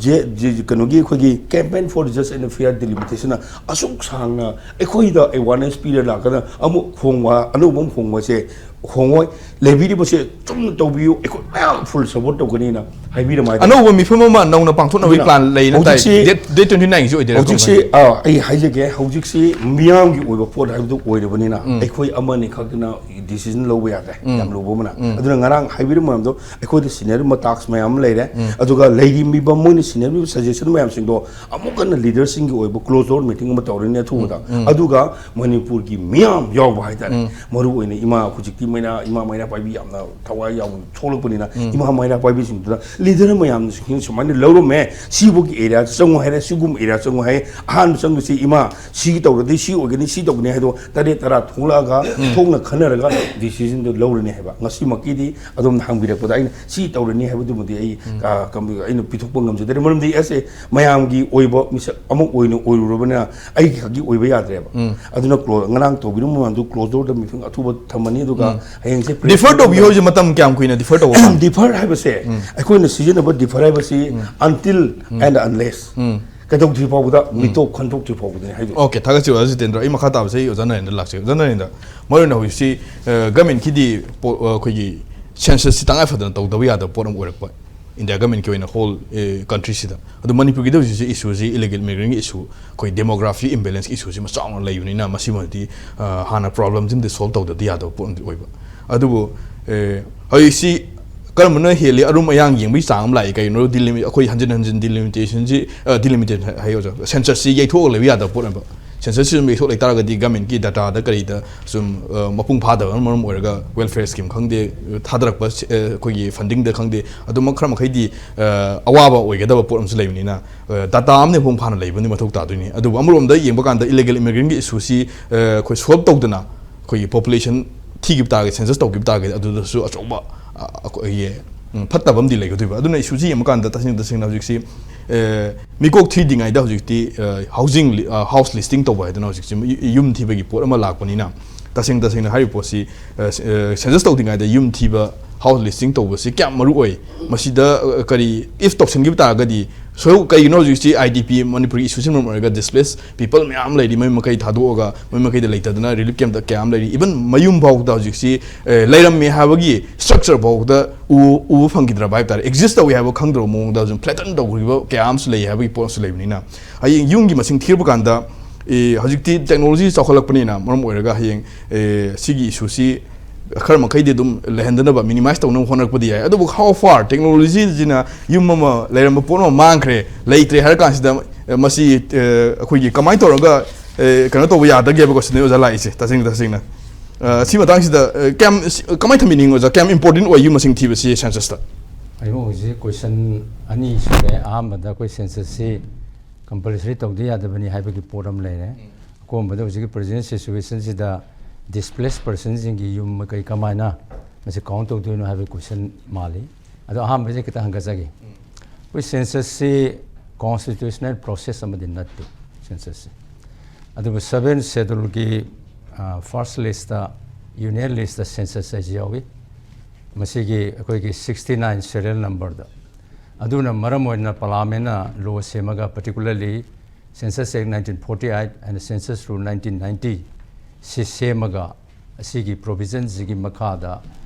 ꯖꯦ-, ꯖꯦ-, ꯀꯩꯅꯣꯒꯤ ꯑꯩꯈꯣꯏꯒꯤ Campaign for Just and Fair Delimitation ꯅ ꯑꯁꯨꯛ ꯁꯥꯡꯅ ꯑꯩꯈꯣꯏꯗ awareness ꯄꯤꯔ ꯂꯥꯛꯀꯗ ꯑꯃꯨꯛ ꯍꯣꯡꯕ, ꯑꯅꯧꯕ ꯑꯃ ꯍꯣꯡꯕꯁꯦ ꯈꯣꯡꯉꯣꯏ꯫ ꯂꯩꯕꯤꯔꯤꯕꯁꯦ ꯆꯨꯝꯅ ꯇꯧꯕꯤꯌꯨ, ꯑꯩꯈꯣꯏ ꯃꯌꯥꯝ full support ꯇꯧꯒꯅꯤꯅ ꯍꯥꯏꯕꯤꯔꯝꯃꯦ ꯍꯥꯏꯇꯥꯔꯦ꯫ ꯑꯅꯧꯕ ꯃꯤꯐꯝ ꯑꯃ ꯅꯧꯅ ꯄꯥꯡꯊꯣꯛꯅꯕꯒꯤ ꯑꯗꯨꯅ plan ꯂꯩꯅ ꯇꯥꯏ꯫ ꯍꯧꯖꯤꯛꯁꯤ- Date, date twenty nine ꯁꯤ ꯑꯣꯏꯗꯣꯏꯔꯥ? ꯍꯧꯖꯤꯛꯁꯤ ꯑꯥ, ꯑꯩ ꯍꯥꯏꯖꯒꯦ, ꯍꯧꯖꯤꯛꯁꯤ ꯃꯤꯌꯥꯝꯒꯤ ꯑꯣꯏꯕ ꯄꯣꯠ ꯍꯥꯏꯕꯗꯨ ꯑꯣꯏꯔꯕꯅꯤꯅ ꯑꯩꯈꯣꯏ ꯑꯃꯅꯤ ꯈꯛꯇꯅ decision ꯂꯧꯕ ꯌꯥꯗ꯭ꯔꯦ꯫ ꯌꯥꯝ ꯂꯨꯕ ꯑꯃꯅ꯫ ꯑꯗꯨꯅ ꯉꯔꯥꯡ ꯍꯥꯏꯕꯤꯔꯝꯕ ꯃꯌꯥꯝꯗꯣ ꯑꯩꯈꯣꯏꯗ senior ꯃꯇꯥꯛꯁ ꯃꯌꯥꯝ ꯑꯃ ꯂꯩꯔꯦ꯫ ꯑꯗꯨꯒ ꯂꯩꯔꯤꯕ ꯃꯣꯏꯅ senior suggestion ꯃꯌꯥꯝꯁꯤꯡꯗꯣ ꯑꯃꯨꯛ ꯍꯟꯅ leaderꯁꯤꯡꯒꯤ ꯑꯣꯏꯕ close door meeting ꯑꯃ ꯇꯧꯔꯅꯤ ꯑꯊꯨꯕꯗ꯫ ꯑꯗꯨꯒ ꯃꯅꯤꯄꯨꯔꯒꯤ ꯃꯤꯌꯥꯝ ꯌꯥꯎꯕ ꯍꯥꯏꯇꯥꯔꯦ꯫ ꯃꯔꯨ ꯑꯣꯏꯅ ꯏꯃꯥ, ꯍꯧꯖꯤꯛꯇꯤ ꯃꯩꯔꯥ, ꯏꯃꯥ ꯃꯩꯔꯥ ꯄꯥꯏꯕꯤ ꯌꯥꯝꯅ ꯊꯋꯥꯏ ꯌꯥꯎꯅ ꯊꯣꯛꯂꯛꯄꯅꯤꯅ ꯏꯃꯥ ꯃꯩꯔꯥ ꯄꯥꯏꯕꯤꯁꯤꯡꯗꯨꯗ leader ꯃꯌꯥꯝꯅ ꯁꯨꯃꯥꯏꯅ ꯂꯧꯔꯝꯃꯦ, ꯁꯤꯕꯨꯒꯤ area ꯆꯪꯉꯨ ꯍꯥꯏꯔꯦ, ꯁꯤꯒꯨꯝꯕ area ꯆꯪꯉꯨ ꯍꯥꯏꯔꯦ, ꯑꯍꯥꯟꯕ ꯆꯪꯗꯣꯏꯁꯤ ꯏꯃꯥ, ꯁꯤ ꯇꯧꯔꯗꯤ ꯁꯤ ꯑꯣꯏꯒꯅꯤ, ꯁꯤ ꯇꯧꯒꯅꯤ ꯍꯥꯏꯗꯣ ꯇꯔꯦꯠ ꯇꯔꯥ ꯊꯣꯛꯂꯛꯑꯒ ꯊꯣꯛꯅ ꯈꯟꯅꯔꯒ decisionꯗꯨ ꯂꯧꯔꯅꯤ ꯍꯥꯏꯕ꯫ ꯉꯁꯤꯃꯛꯀꯤꯗꯤ ꯑꯗꯣꯝꯅ ꯍꯪꯕꯤꯔꯛꯄꯗ ꯑꯩꯅ ꯁꯤ ꯇꯧꯔꯅꯤ ꯍꯥꯏꯕꯗꯨꯃꯗꯤ ꯑꯩ, ꯑ, ꯀꯝ-, ꯑꯩꯅ ꯄꯤꯊꯣꯛꯄ ꯉꯝꯖꯗ꯭ꯔꯦ꯫ ꯃꯔꯝꯗꯤ ꯑꯦꯁ ꯑꯦ ꯃꯌꯥꯝꯒꯤ ꯑꯣꯏꯕ ꯃꯤꯁꯛ ꯑꯃ ꯑꯣꯏꯅ ꯑꯣꯏꯔꯨꯔꯕꯅꯤꯅ ꯑꯩꯒꯤ ꯈꯛꯀꯤ ꯑꯣꯏꯕ ꯌꯥꯗ꯭ꯔꯦꯕ꯫ ꯑꯗꯨꯅ clo-, ꯉꯔꯥꯡ ꯇꯧꯕꯤꯔꯝꯕ ꯃꯌꯥꯝꯗꯨ close doorꯗ meeting ꯑꯊꯨꯕ ꯊꯝꯃꯅꯤ, ꯑꯗꯨꯒ ꯍꯌꯦꯡꯁꯦ press Defer meet ꯇꯧꯕꯤꯌꯨ ꯑꯃ ꯍꯥꯏꯁꯦ ꯃꯇꯝ ꯀꯌꯥꯝ ꯀꯨꯏꯅ defer ꯇꯧꯕ ꯄꯥꯝꯃꯤ? Defer ꯍꯥꯏꯕꯁꯦ ꯑꯩꯈꯣꯏꯅ ꯁꯤꯖꯤꯟꯅꯕ defer ꯍꯥꯏꯕꯁꯤ until and unless ꯀꯩꯗꯧꯗ꯭ꯔꯤ ꯐꯥꯎꯕꯗ ꯃꯤꯇꯣꯞ ꯈꯟꯗꯣꯛꯇ꯭ꯔꯤ ꯐꯥꯎꯕꯗꯅꯤ ꯍꯥꯏꯗꯣ꯫ Okay, ꯊꯥꯒꯠꯆꯔꯤ ꯑꯣꯖꯥ ꯖꯤꯇꯦꯟꯗ꯭ꯔ꯫ ꯑꯩ ꯃꯈꯥ ꯇꯥꯕꯁꯦ ꯑꯩ ꯑꯣꯖꯥ ꯅꯔꯦꯟꯗ꯭ꯔ ꯂꯥꯛꯆꯒꯦ꯫ ꯑꯣꯖꯥ ꯅꯔꯦꯟꯗ꯭ꯔ, ꯃꯔꯨ ꯑꯣꯏꯅ ꯍꯧꯖꯤꯛꯁꯤ, ꯑ, governmentꯀꯤꯗꯤ ꯄꯣ-, ꯑ, ꯑꯩꯈꯣꯏꯒꯤ censusꯁꯤ ꯇꯉꯥꯏ ꯐꯗꯅ ꯇꯧꯗꯕ ꯌꯥꯗꯕ ꯄꯣꯠ ꯑꯃ ꯑꯣꯏꯔꯛꯄ꯫ India governmentꯀꯤ ꯑꯣꯏꯅ whole, ꯑ, countryꯁꯤꯗ꯫ ꯑꯗꯣ ꯃꯅꯤꯄꯨꯔꯒꯤꯗ ꯍꯧꯖꯤꯛꯁꯤ issueꯁꯤ illegal immigrantꯀꯤ issue, ꯑꯩꯈꯣꯏ demography imbalanceꯀꯤ issueꯁꯤ ꯃꯆꯥꯎꯅ ꯂꯩꯕꯅꯤꯅ ꯃꯁꯤꯃꯗꯤ, ꯑ, ꯍꯥꯟꯅ problemꯁꯤꯃꯗꯤ solve ꯇꯧꯗꯕꯗꯤ ꯌꯥꯗꯕ ꯄꯣꯠ ꯑꯃꯗꯤ ꯑꯣꯏꯕ꯫ ꯑꯗꯨꯕꯨ, ꯑ, ꯍꯧꯖꯤꯛꯁꯤ ꯀꯔꯝꯕꯅ ꯍꯦꯜꯂꯤ ꯑꯔꯨꯝ ꯑꯌꯥꯡ ꯌꯦꯡꯕꯒꯤ ꯆꯥꯡ ꯑꯃ ꯂꯥꯛꯏ꯫ ꯀꯩꯒꯤꯅꯣ delimi-, ꯑꯩꯈꯣꯏ ꯍꯟꯖꯤꯟ ꯍꯟꯖꯤꯟ delimitationꯁꯤ, ꯑ, delimitation ꯍꯥꯏ ꯑꯣꯖꯥ, censusꯁꯤ ꯌꯩꯊꯣꯛꯑꯒ ꯂꯩꯕ ꯌꯥꯗꯕ ꯄꯣꯠ ꯑꯣꯏꯕ꯫ Censusꯁꯤ ꯑꯗꯨꯝ ꯌꯩꯊꯣꯛ ꯂꯩꯇꯥꯔꯒꯗꯤ governmentꯀꯤ dataꯗ ꯀꯔꯤꯗ ꯁꯨꯝ, ꯑ, ꯃꯄꯨꯡ ꯐꯥꯗꯕꯅ ꯃꯔꯝ ꯑꯣꯏꯔꯒ welfare scheme ꯈꯪꯗꯦ, ꯊꯥꯗꯔꯛꯄ, ꯑ, ꯑꯩꯈꯣꯏꯒꯤ fundingꯗ ꯈꯪꯗꯦ, ꯑꯗꯨꯃꯛ ꯈꯔ ꯃꯈꯩꯗꯤ, ꯑ, ꯑꯋꯥꯕ ꯑꯣꯏꯒꯗꯕ ꯄꯣꯠ ꯑꯃꯁꯨ ꯂꯩꯕꯅꯤꯅ, ꯑ, data ꯑꯃꯗꯤ ꯃꯄꯨꯡ ꯐꯥꯅ ꯂꯩꯕꯅꯤ ꯃꯊꯧ ꯇꯥꯗꯣꯏꯅꯤ꯫ ꯑꯗꯨꯕꯨ ꯑꯃꯔꯣꯝꯗ ꯌꯦꯡꯕ ꯀꯥꯟꯗ illegal immigrantꯀꯤ issueꯁꯤ, ꯑ, ꯑꯩꯈꯣꯏ solve ꯇꯧꯗꯅ ꯑꯩꯈꯣꯏꯒꯤ population ꯊꯤꯈꯤꯕ ꯇꯥꯔꯒꯗꯤ, census ꯇꯧꯈꯤꯕ ꯇꯥꯔꯒꯗꯤ ꯑꯗꯨꯗꯁꯨ ꯑꯆꯧꯕ, ꯑ, ꯑꯩꯈꯣꯏꯒꯤ, ꯎꯝ, ꯐꯠꯇꯕ ꯑꯃꯗꯤ ꯂꯩꯒꯗꯣꯏꯕ꯫ ꯑꯗꯨꯅ issueꯁꯤ ꯌꯦꯡꯕ ꯀꯥꯟꯗ ꯇꯁꯦꯡ ꯇꯁꯦꯡꯅ ꯍꯧꯖꯤꯛꯁꯤ, ꯑ, ꯃꯤꯀꯣꯛ ꯊꯤꯗ꯭ꯔꯤꯉꯩꯗ ꯍꯧꯖꯤꯛꯇꯤ, ꯑ, housing li-, ꯑ, house listing ꯇꯧꯕ ꯍꯥꯏꯗꯅ ꯍꯧꯖꯤꯛꯁꯤ ꯌꯨ-, ꯌꯨꯝ ꯊꯤꯕꯒꯤ ꯄꯣꯠ ꯑꯃ ꯂꯥꯛꯄꯅꯤꯅ ꯇꯁꯦꯡ ꯇꯁꯦꯡꯅ ꯍꯥꯏꯔꯤꯕ ꯄꯣꯠꯁꯤ, ꯑ, ꯑ, census ꯇꯧꯗ꯭ꯔꯤꯉꯩꯗ ꯌꯨꯝ ꯊꯤꯕ ꯍꯥꯎꯁ ꯂꯤꯁꯇꯤꯡ ꯇꯧꯕꯁꯤ ꯀꯌꯥꯝ ꯃꯔꯨ ꯑꯣꯏ? ꯃꯁꯤꯗ ꯑ, ꯀꯔꯤ, if ꯇꯧꯁꯤꯟꯈꯤꯕ ꯇꯥꯔꯒꯗꯤ, ꯁꯣꯏ ꯀꯩꯒꯤꯅꯣ ꯍꯧꯖꯤꯛꯁꯤ ꯑꯥꯏ ꯗꯤ ꯄꯤ ꯃꯅꯤꯄꯨꯔꯒꯤ ꯏꯁꯨꯁꯤꯅ ꯃꯔꯝ ꯑꯣꯏꯔꯒ ꯗꯤꯁꯄ꯭ꯂꯦꯁ ꯄꯤꯄꯜ ꯃꯌꯥꯝ ꯂꯩꯔꯤ, ꯃꯌꯨꯝ ꯃꯀꯩ ꯊꯥꯗꯣꯛꯑꯒ ꯃꯌꯨꯝ ꯃꯀꯩꯗ ꯂꯩꯇꯗꯅ ꯔꯤꯂꯤꯐ ꯀꯦꯝꯞꯇ ꯀꯌꯥ ꯑꯃ ꯂꯩꯔꯤ, ꯏꯚꯟ ꯃꯌꯨꯝ ꯐꯥꯎꯗ ꯍꯧꯖꯤꯛꯁꯤ ꯑ, ꯂꯩꯔꯝꯃꯦ ꯍꯥꯏꯕꯒꯤ ꯁ꯭ꯇ꯭ꯔꯛꯆꯔ ꯐꯥꯎꯗ ꯎ- ꯎꯕ ꯐꯪꯈꯤꯗ꯭ꯔꯕ ꯍꯥꯏꯕ ꯇꯥꯔꯦ, ꯑꯦꯛꯖꯤꯁ ꯇꯧꯏ ꯍꯥꯏꯕ ꯈꯪꯗ꯭ꯔꯕ ꯃꯑꯣꯡꯗ ꯁꯨꯝ ꯐ꯭ꯂꯦꯇꯟ ꯇꯧꯈꯤꯕ ꯀꯌꯥ ꯑꯃꯁꯨ ꯂꯩ ꯍꯥꯏꯕꯒꯤ ꯄꯣꯠꯁꯨ ꯂꯩꯕꯅꯤꯅ, ꯍꯌꯦꯡ ꯌꯨꯝꯒꯤ ꯃꯁꯤꯡ ꯊꯤꯔꯛꯄ ꯀꯥꯟꯗ, ꯑꯦ, ꯍꯧꯖꯤꯛꯇꯤ ꯇꯦꯛꯅꯣꯂꯣꯖꯤ ꯆꯥꯎꯈꯠꯂꯛꯄꯅꯤꯅ ꯃꯔꯝ ꯑꯣꯏꯔꯒ ꯍꯌꯦꯡ, ꯑꯦ, ꯁꯤꯒꯤ ꯏꯁꯨꯁꯤ ꯈꯔ ꯃꯈꯩꯗꯤ ꯑꯗꯨꯝ ꯂꯩꯍꯟꯗꯅꯕ, ꯃꯤꯅꯤꯃꯥꯏꯁ ꯇꯧꯅꯕ ꯍꯣꯠꯅꯔꯛꯄꯗꯤ ꯌꯥꯏ꯫ ꯑꯗꯨꯕꯨ how far ꯇꯦꯛꯅꯣꯂꯣꯖꯤꯁꯤꯅ ꯌꯨꯝ ꯑꯃ ꯂꯩꯔꯝꯕ ꯄꯣꯠ ꯑꯃ ꯃꯥꯡꯈ꯭ꯔꯦ, ꯂꯩꯇ꯭ꯔꯦ ꯍꯥꯏꯔ ꯀꯥꯟꯁꯤꯗ, ꯑꯦ, ꯃꯁꯤ, ꯑꯦ, ꯑꯩꯈꯣꯏꯒꯤ ꯀꯃꯥꯏꯅ ꯇꯧꯔꯒ, ꯑꯦ, ꯀꯩꯅꯣ ꯇꯧꯕ ꯌꯥꯗꯒꯦ ꯍꯥꯏꯕ ꯀꯣꯏꯁꯟꯅꯦ ꯑꯣꯖꯥ ꯂꯥꯛꯏꯁꯦ, ꯇꯁꯦꯡꯅ ꯇꯁꯦꯡꯅ꯫ ꯑ, ꯁꯤ ꯃꯇꯥꯡꯁꯤꯗ, ꯑ, ꯀꯌꯥꯝ, ꯁꯤ, ꯀꯃꯥꯏꯅ ꯊꯝꯕꯤꯅꯤꯡꯉꯤ ꯑꯣꯖꯥ? ꯀꯌꯥꯝ ꯏꯝꯄꯣꯔꯇꯦꯟ ꯑꯣꯏ ꯌꯨꯝ ꯃꯁꯤꯡ ꯊꯤꯕꯁꯤ ꯁꯦꯟꯁꯁꯇ? ꯑꯩꯕꯨ ꯍꯧꯖꯤꯛ ꯀꯣꯏꯁꯟ ꯑꯅꯤ ꯁꯨꯔꯦ꯫ ꯑꯍꯥꯟꯕꯗ ꯑꯩꯈꯣꯏ ꯁꯦꯟꯁꯁꯁꯤ ꯀꯝꯄꯜꯁꯔꯤ ꯇꯧꯗ ꯌꯥꯗꯕꯅꯤ ꯍꯥꯏꯕꯒꯤ ꯄꯣꯠ ꯑꯃ ꯂꯩꯔꯦ꯫ ꯑꯀꯣꯟꯕꯗ ꯍꯧꯖꯤꯛꯀꯤ ꯄ꯭ꯔꯖꯦꯟ ꯁꯤꯆꯨꯋꯦꯁꯟꯁꯤꯗ ꯗꯤꯁꯄ꯭ꯂꯦꯁ ꯄꯔꯁꯟꯁꯤꯡꯒꯤ ꯌꯨꯝ ꯃꯀꯩ ꯀꯃꯥꯏꯅ ꯃꯁꯤ ꯀꯥꯎꯟ ꯇꯧꯗꯣꯏꯅꯣ ꯍꯥꯏꯕꯒꯤ ꯀꯣꯏꯁꯟ ꯃꯥꯜꯂꯤ꯫ ꯑꯗꯣ ꯑꯍꯥꯟꯕꯁꯦ ꯈꯤꯇꯪ ꯍꯪꯒꯠꯆꯒꯦ꯫ ꯑꯩꯈꯣꯏ ꯁꯦꯟꯁꯁꯁꯤ ꯀꯣꯟꯁꯇꯤꯇ꯭ꯌꯨꯁꯅꯦꯜ ꯄ꯭ꯔꯣꯁꯦꯁ ꯑꯃꯗꯤ ꯅꯠꯇꯦ꯫ ꯁꯦꯟꯁꯁꯁꯤ ꯑꯗꯨꯕꯨ ꯁꯚꯦꯟ ꯁꯦꯗꯨꯜꯒꯤ first list, union list census ꯍꯥꯏꯁꯤ ꯌꯥꯎꯏ꯫ ꯃꯁꯤꯒꯤ ꯑꯩꯈꯣꯏꯒꯤ ꯁꯤꯛꯁꯇꯤ ꯅꯥꯏꯟ ꯁꯦꯔꯤꯌꯦꯜ ꯅꯝꯕꯔꯗ꯫ ꯑꯗꯨꯅ ꯃꯔꯝ ꯑꯣꯏꯅ ꯄꯥꯔꯂꯥꯃꯦꯟꯅ ꯂꯣ ꯁꯦꯝꯃꯒ, particularly Census Act nineteen forty eight and Census Rule nineteen ninety ꯁꯤ ꯁꯦꯝꯃꯒ, ꯑꯁꯤꯒꯤ ꯄ꯭ꯔꯣꯚꯤꯖꯟꯁꯤꯒꯤ ꯃꯈꯥꯗ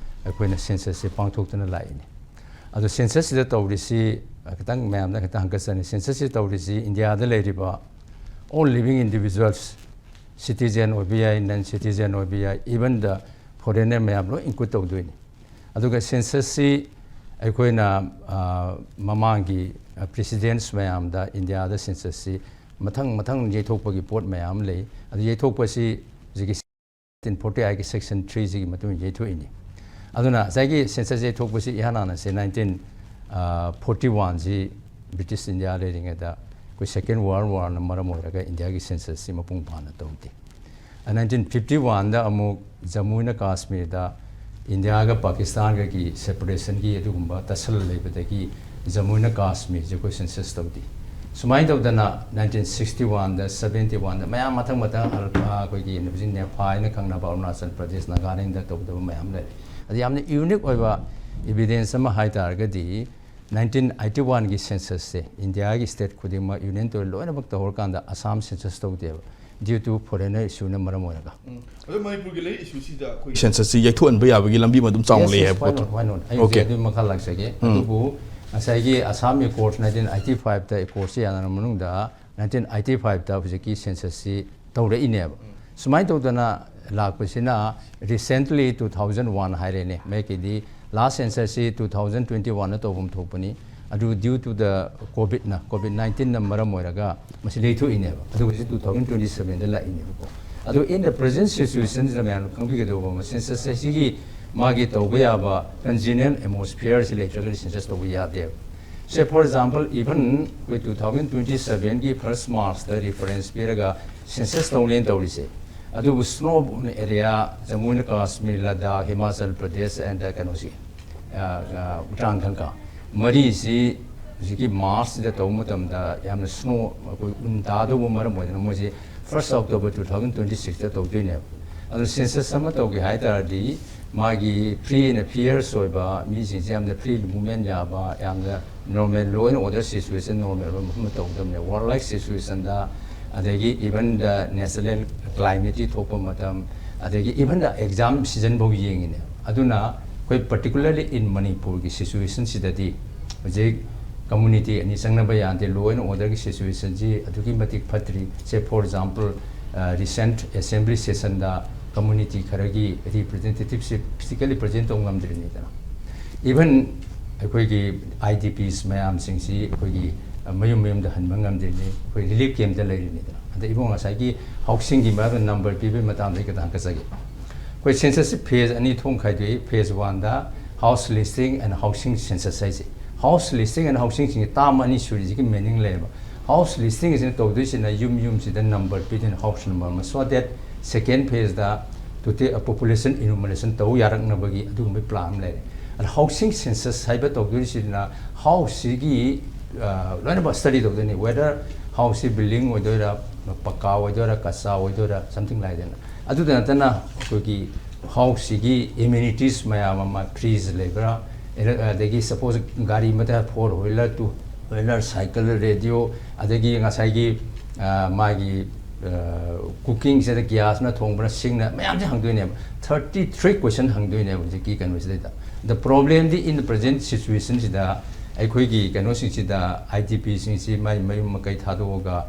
ꯑꯩꯈꯣꯏꯅ ꯁꯦꯟꯁꯁꯁꯤ ꯄꯥꯡꯊꯣꯛꯇꯨꯅ ꯂꯥꯛꯏꯅꯤ꯫ ꯑꯗꯣ ꯁꯦꯟꯁꯁꯁꯤꯗ ꯇꯧꯔꯤꯁꯤ, ꯈꯤꯇꯪ ꯃꯌꯥꯝꯗ ꯈꯤꯇꯪ ꯍꯪꯒꯠꯆꯅꯤ, ꯁꯦꯟꯁꯁꯁꯤ ꯇꯧꯔꯤꯁꯤ ꯏꯟꯗꯤꯌꯥꯗ ꯂꯩꯔꯤꯕ all living individuals, citizen ꯑꯣꯏꯕ ꯌꯥꯏ, non citizen ꯑꯣꯏꯕ ꯌꯥꯏ, even the foreigner ꯃꯌꯥꯝ ꯂꯣꯏ ꯏꯟꯀ꯭ꯂꯨꯗ ꯇꯧꯗꯣꯏꯅꯤ꯫ ꯑꯗꯨꯒ ꯁꯦꯟꯁꯁꯁꯤ ꯑꯩꯈꯣꯏꯅ, ꯑ, ꯃꯃꯥꯡꯒꯤ, ꯑ, ꯄ꯭ꯔꯦꯁꯤꯗꯦꯟꯁ ꯃꯌꯥꯝꯗ ꯏꯟꯗꯤꯌꯥꯗ ꯁꯦꯟꯁꯁꯁꯤ ꯃꯊꯪ ꯃꯊꯪ ꯌꯩꯊꯣꯛꯄꯒꯤ ꯄꯣꯠ ꯃꯌꯥꯝ ꯂꯩ꯫ ꯑꯗꯨ ꯌꯩꯊꯣꯛꯄꯁꯤ ꯍꯧꯖꯤꯛꯀꯤ nineteen forty eight ꯀꯤ section three ꯁꯤꯒꯤ ꯃꯇꯨꯡ ꯏꯟꯅ ꯌꯩꯊꯣꯛꯏꯅꯤ꯫ ꯑꯗꯨꯅ ꯉꯁꯥꯏꯒꯤ ꯁꯦꯟꯁꯁ ꯌꯩꯊꯣꯛꯄꯁꯤ ꯏꯍꯥꯟ ꯍꯥꯟꯅꯁꯦ nineteen forty one ꯁꯤ ꯕ꯭ꯔꯤꯇꯤꯁ ꯏꯟꯗꯤꯌꯥ ꯂꯩꯔꯤꯉꯩꯗ ꯑꯩꯈꯣꯏ Second World War ꯅ ꯃꯔꯝ ꯑꯣꯏꯔꯒ ꯏꯟꯗꯤꯌꯥꯒꯤ ꯁꯦꯟꯁꯁꯁꯤ ꯃꯄꯨꯡ ꯐꯥꯅ ꯇꯧꯗꯦ꯫ Nineteen fifty one ꯗ ꯑꯃꯨꯛ ꯖꯃꯨ ꯑꯦꯟ ꯀꯥꯁꯃꯤꯔꯗ ꯏꯟꯗꯤꯌꯥꯒ ꯄꯥꯀꯤꯁꯇꯥꯟꯒꯒꯤ ꯁꯦꯄꯔꯦꯁꯟꯒꯤ ꯑꯗꯨꯒꯨꯝꯕ ꯇꯁꯜ ꯂꯩꯕꯗꯒꯤ ꯖꯃꯨ ꯑꯦꯟ ꯀꯥꯁꯃꯤꯔꯁꯦ ꯑꯩꯈꯣꯏ ꯁꯦꯟꯁꯁ ꯇꯧꯗꯦ꯫ ꯁꯨꯃꯥꯏꯅ ꯇꯧꯗꯅ nineteen sixty one ꯗ, seventy one ꯗ ꯃꯌꯥꯝ ꯃꯊꯪ ꯃꯊꯪ ꯑꯜ-, ꯑꯩꯈꯣꯏꯒꯤ ꯍꯧꯖꯤꯛ ꯅꯦꯐꯥ ꯍꯥꯏꯅ ꯈꯪꯅꯕ ꯑꯔꯨꯅꯥꯆꯜ ꯄ꯭ꯔꯗꯦꯁ, ꯅꯥꯒꯥꯂꯦꯟꯗ ꯇꯧꯗꯕ ꯃꯌꯥꯝ ꯂꯩ꯫ ꯑꯗ ꯌꯥꯝꯅ ꯌꯨꯅꯤꯛ ꯑꯣꯏꯕ ꯏꯕꯤꯗꯦꯟꯁ ꯑꯃ ꯍꯥꯏ ꯇꯥꯔꯒꯗꯤ, ꯅꯥꯏꯟꯇꯤꯟ ꯑꯩꯠꯇꯤ ꯋꯥꯟꯒꯤ ꯁꯦꯟꯁꯁꯁꯦ ꯏꯟꯗꯤꯌꯥꯒꯤ ꯁ꯭ꯇꯦꯠ ꯈꯨꯗꯤꯡꯃꯛ, ꯌꯨꯅꯤꯌꯟ ꯇꯦꯔꯤꯇꯣꯔꯤ ꯂꯣꯏꯅꯃꯛ ꯇꯧꯔꯀꯥꯟꯗ ꯑꯁꯥꯝ ꯁꯦꯟꯁꯁ ꯇꯧꯗꯦꯕ, due to foreigner issue ꯅ ꯃꯔꯝ ꯑꯣꯏꯔꯒ꯫ ꯎꯝ꯫ ꯑꯗꯣ ꯃꯅꯤꯄꯨꯔꯒꯤ ꯂꯩꯔꯤꯕ ꯏꯁꯨꯁꯤꯗ ꯑꯩꯈꯣꯏ ꯁꯦꯟꯁꯁꯁꯤ ꯌꯩꯊꯣꯛꯍꯟꯕ ꯌꯥꯕꯒꯤ ꯂꯝꯕꯤ ꯑꯃ ꯑꯗꯨꯝ ꯆꯥꯎꯅ Yes, ꯂꯩ yes, ꯍꯥꯏꯕ why ꯄꯣꯠꯇꯣ꯫ not, why not? ꯑꯩ ꯍꯧꯖꯤꯛ Okay. ꯑꯗꯨꯒꯤ ꯃꯈꯥ ꯂꯥꯛꯆꯒꯦ꯫ ꯎꯝ꯫ ꯑꯗꯨꯕꯨ ꯉꯁꯥꯏꯒꯤ ꯑꯁꯥꯝ ꯑꯦꯀꯣꯔꯗ ꯅꯥꯏꯟꯇꯤꯟ ꯑꯩꯠꯇꯤ ꯐꯥꯏꯚꯇ ꯑꯦꯀꯣꯔꯗꯁꯤ ꯌꯥꯅꯔꯕ ꯃꯅꯨꯡꯗ, ꯅꯥꯏꯟꯇꯤꯟ ꯑꯩꯠꯇꯤ ꯐꯥꯏꯚꯇ ꯍꯧꯖꯤꯛꯀꯤ ꯁꯦꯟꯁꯁꯁꯤ ꯇꯧꯔꯛꯏꯅꯦꯕ꯫ ꯁꯨꯃꯥꯏꯅ ꯇꯧꯗꯅ ꯂꯥꯛꯄꯁꯤꯅ recently two thousand one ꯍꯥꯏꯔꯦꯅꯦ, ꯃꯌꯦꯛꯀꯤꯗꯤ ꯂꯥꯁ ꯁꯦꯟꯁꯁꯁꯤ two thousand twenty one ꯇꯧꯐꯝ ꯊꯣꯛꯄꯅꯤ꯫ ꯑꯗꯨ due to the COVID ꯅ, COVID nineteen ꯅ ꯃꯔꯝ ꯑꯣꯏꯔꯒ ꯃꯁꯤ ꯂꯩꯊꯣꯛꯏꯅꯦꯕ꯫ ꯑꯗꯨꯒ ꯍꯧꯖꯤꯛ two thousand twenty seven ꯗ ꯂꯥꯛꯏꯅꯦꯕꯀꯣ꯫ ꯑꯗꯨ in the present situation ꯁꯤꯗ ꯃꯌꯥꯝꯅ ꯈꯪꯕꯤꯒꯗꯧꯕ ꯑꯃ, ꯁꯦꯟꯁꯁ ꯑꯁꯤꯒꯤ ꯃꯥꯒꯤ ꯇꯧꯕ ꯌꯥꯕ congenial atmosphere ꯁꯤ ꯂꯩꯇ꯭ꯔꯒꯗꯤ ꯁꯦꯟꯁꯁ ꯇꯧꯕ ꯌꯥꯗꯦꯕ꯫ Say for example, even ꯑꯩꯈꯣꯏ two thousand twenty seven ꯒꯤ first March ꯇ reference ꯄꯤꯔꯒ ꯁꯦꯟꯁꯁ ꯇꯧꯅꯦꯅ ꯇꯧꯔꯤꯁꯦ꯫ ꯑꯗꯨꯕꯨ snow area, Jammu and Kashmir, Ladakh, Himachal Pradesh and ꯀꯩꯅꯣꯁꯤ, ꯑ, ꯑ, ꯎꯇꯔꯥꯈꯟꯗ ꯃꯔꯤꯁꯤ ꯍꯧꯖꯤꯛꯀꯤ ꯃꯥꯔꯆꯁꯤꯗ ꯇꯧꯕ ꯃꯇꯝꯗ ꯌꯥꯝꯅ snow, ꯑꯩꯈꯣꯏ ꯎꯟ ꯇꯥꯗꯧꯕ ꯃꯔꯝ ꯑꯣꯏꯗꯅ ꯃꯣꯏꯁꯤ first October two thousand twenty six ꯇ ꯇꯧꯗꯣꯏꯅꯦꯕ꯫ ꯑꯗꯨ ꯁꯦꯟꯁꯁ ꯑꯃ ꯇꯧꯒꯦ ꯍꯥꯏ ꯇꯥꯔꯗꯤ ꯃꯥꯒꯤ free and fairs ꯑꯣꯏꯕ, ꯃꯤꯁꯤꯡꯁꯦ ꯌꯥꯝꯅ freely movement ꯌꯥꯕ, ꯌꯥꯝꯅ normal law and order situation normal ꯑꯣꯏꯕ ꯃꯐꯝꯗ ꯇꯧꯒꯗꯕꯅꯦ꯫ Warlike situation ꯗ, ꯑꯗꯒꯤ even the national calamity ꯊꯣꯛꯄ ꯃꯇꯝ, ꯑꯗꯒꯤ even the exam season ꯐꯥꯎ ꯌꯦꯡꯉꯤꯅꯦ꯫ ꯑꯗꯨꯅ ꯑꯩꯈꯣꯏ particularly in ꯃꯅꯤꯄꯨꯔꯒꯤ situation ꯁꯤꯗꯗꯤ ꯍꯧꯖꯤꯛ community ꯑꯅꯤ ꯆꯪꯅꯕ ꯌꯥꯗꯦ, law and order ꯒꯤ situation ꯁꯤ ꯑꯗꯨꯛꯀꯤ ꯃꯇꯤꯛ ꯐꯠꯇ꯭ꯔꯤ꯫ Say for example, ꯑ, recent assembly session ꯗ community ꯈꯔꯒꯤ representative ꯁꯤ physically present ꯇꯧꯕ ꯉꯝꯗ꯭ꯔꯤꯅꯤꯗꯅ꯫ Even ꯑꯩꯈꯣꯏꯒꯤ I D Ps ꯃꯌꯥꯝꯁꯤꯡꯁꯤ ꯑꯩꯈꯣꯏꯒꯤ, ꯑ, ꯃꯌꯨꯝ ꯃꯌꯨꯝꯗ ꯍꯟꯕ ꯉꯝꯗ꯭ꯔꯤꯅꯤ, ꯑꯩꯈꯣꯏ relief camp ꯇ ꯂꯩꯔꯤꯅꯤꯗꯅ꯫ ꯑꯗ ꯏꯕꯨꯡ ꯉꯁꯥꯏꯒꯤ housing ꯒꯤ ꯃꯔꯝꯗ number ꯄꯤꯕꯒꯤ ꯃꯇꯥꯡꯗ ꯑꯩ ꯈꯤꯇꯪ ꯍꯪꯀꯠꯆꯒꯦ꯫ ꯑꯩꯈꯣꯏ ꯁꯦꯟꯁꯁꯁꯤ phase ꯑꯅꯤ ꯊꯣꯛꯅ ꯈꯥꯏꯗꯣꯛꯏ꯫ Phase one the house listing and housing census ꯍꯥꯏꯁꯦ꯫ House listing and housing ꯁꯤꯡꯁꯦ term ꯑꯅꯤ ꯁꯨꯔꯤꯁꯤꯒꯤ meaning ꯂꯩꯌꯦꯕ꯫ House listing ꯑꯁꯤꯅ ꯇꯧꯗꯣꯏꯁꯤꯅ ꯌꯨꯝ ꯌꯨꯝꯁꯤꯗ number ꯄꯤꯗꯣꯏꯅꯤ, house number ꯑꯃ, so that second phase the total population enumeration ꯇꯧ ꯌꯥꯔꯛꯅꯕꯒꯤ ꯑꯗꯨꯒꯨꯝꯕ plan ꯑꯃ ꯂꯩꯔꯦ꯫ ꯑꯗ housing census ꯍꯥꯏꯕ ꯇꯧꯗꯣꯏꯁꯤꯅ house ꯁꯤꯒꯤ, ꯑ, ꯂꯣꯏꯅꯃꯛ study ꯇꯧꯗꯣꯏꯅꯤ, whether house ꯁꯤ building ꯑꯣꯏꯗꯣꯏꯔꯥ, ꯄꯛꯀꯥ ꯑꯣꯏꯗꯣꯏꯔꯥ, ꯀꯆꯥ ꯑꯣꯏꯗꯣꯏꯔꯥ, something like that꯫ ꯑꯗꯨꯗ ꯅꯠꯇꯅ ꯑꯩꯈꯣꯏꯒꯤ ꯍꯥꯎꯁꯁꯤꯒꯤ ꯑꯦꯃꯤꯅꯤꯇꯤꯁ ꯃꯌꯥꯝ ꯑꯃ ꯐ꯭ꯔꯤꯖ ꯂꯩꯕ꯭ꯔꯥ, ꯑꯗꯒꯤ ꯁꯄꯣꯁ ꯒꯥꯔꯤ ꯃꯆꯥ four wheeler, two wheeler, cycle, radio, ꯑꯗꯒꯤ ꯉꯁꯥꯏꯒꯤ ꯃꯥꯒꯤ ꯀꯨꯀꯤꯡꯁꯤꯗ ꯒ꯭ꯌꯥꯁꯅ ꯊꯣꯡꯕ꯭ꯔꯥ ꯁꯤꯡꯅ, ꯃꯌꯥꯝꯁꯦ ꯍꯪꯗꯣꯏꯅꯦꯕ꯫ ꯊꯥꯔꯇꯤ ꯊ꯭ꯔꯤ ꯀꯣꯏꯁꯟ ꯍꯪꯗꯣꯏꯅꯦꯕ ꯍꯧꯖꯤꯛꯀꯤ ꯀꯩꯅꯣꯁꯤꯗꯩꯗ꯫ The problem D in the present situation ꯁꯤꯗ ꯑꯩꯈꯣꯏꯒꯤ ꯀꯩꯅꯣꯁꯤꯡꯁꯤꯗ, ꯑꯥꯏ ꯗꯤ ꯄꯤꯁꯤꯡꯁꯤ ꯃꯥꯏ ꯃꯌꯨꯝ ꯃꯀꯩ ꯊꯥꯗꯣꯛꯑꯒ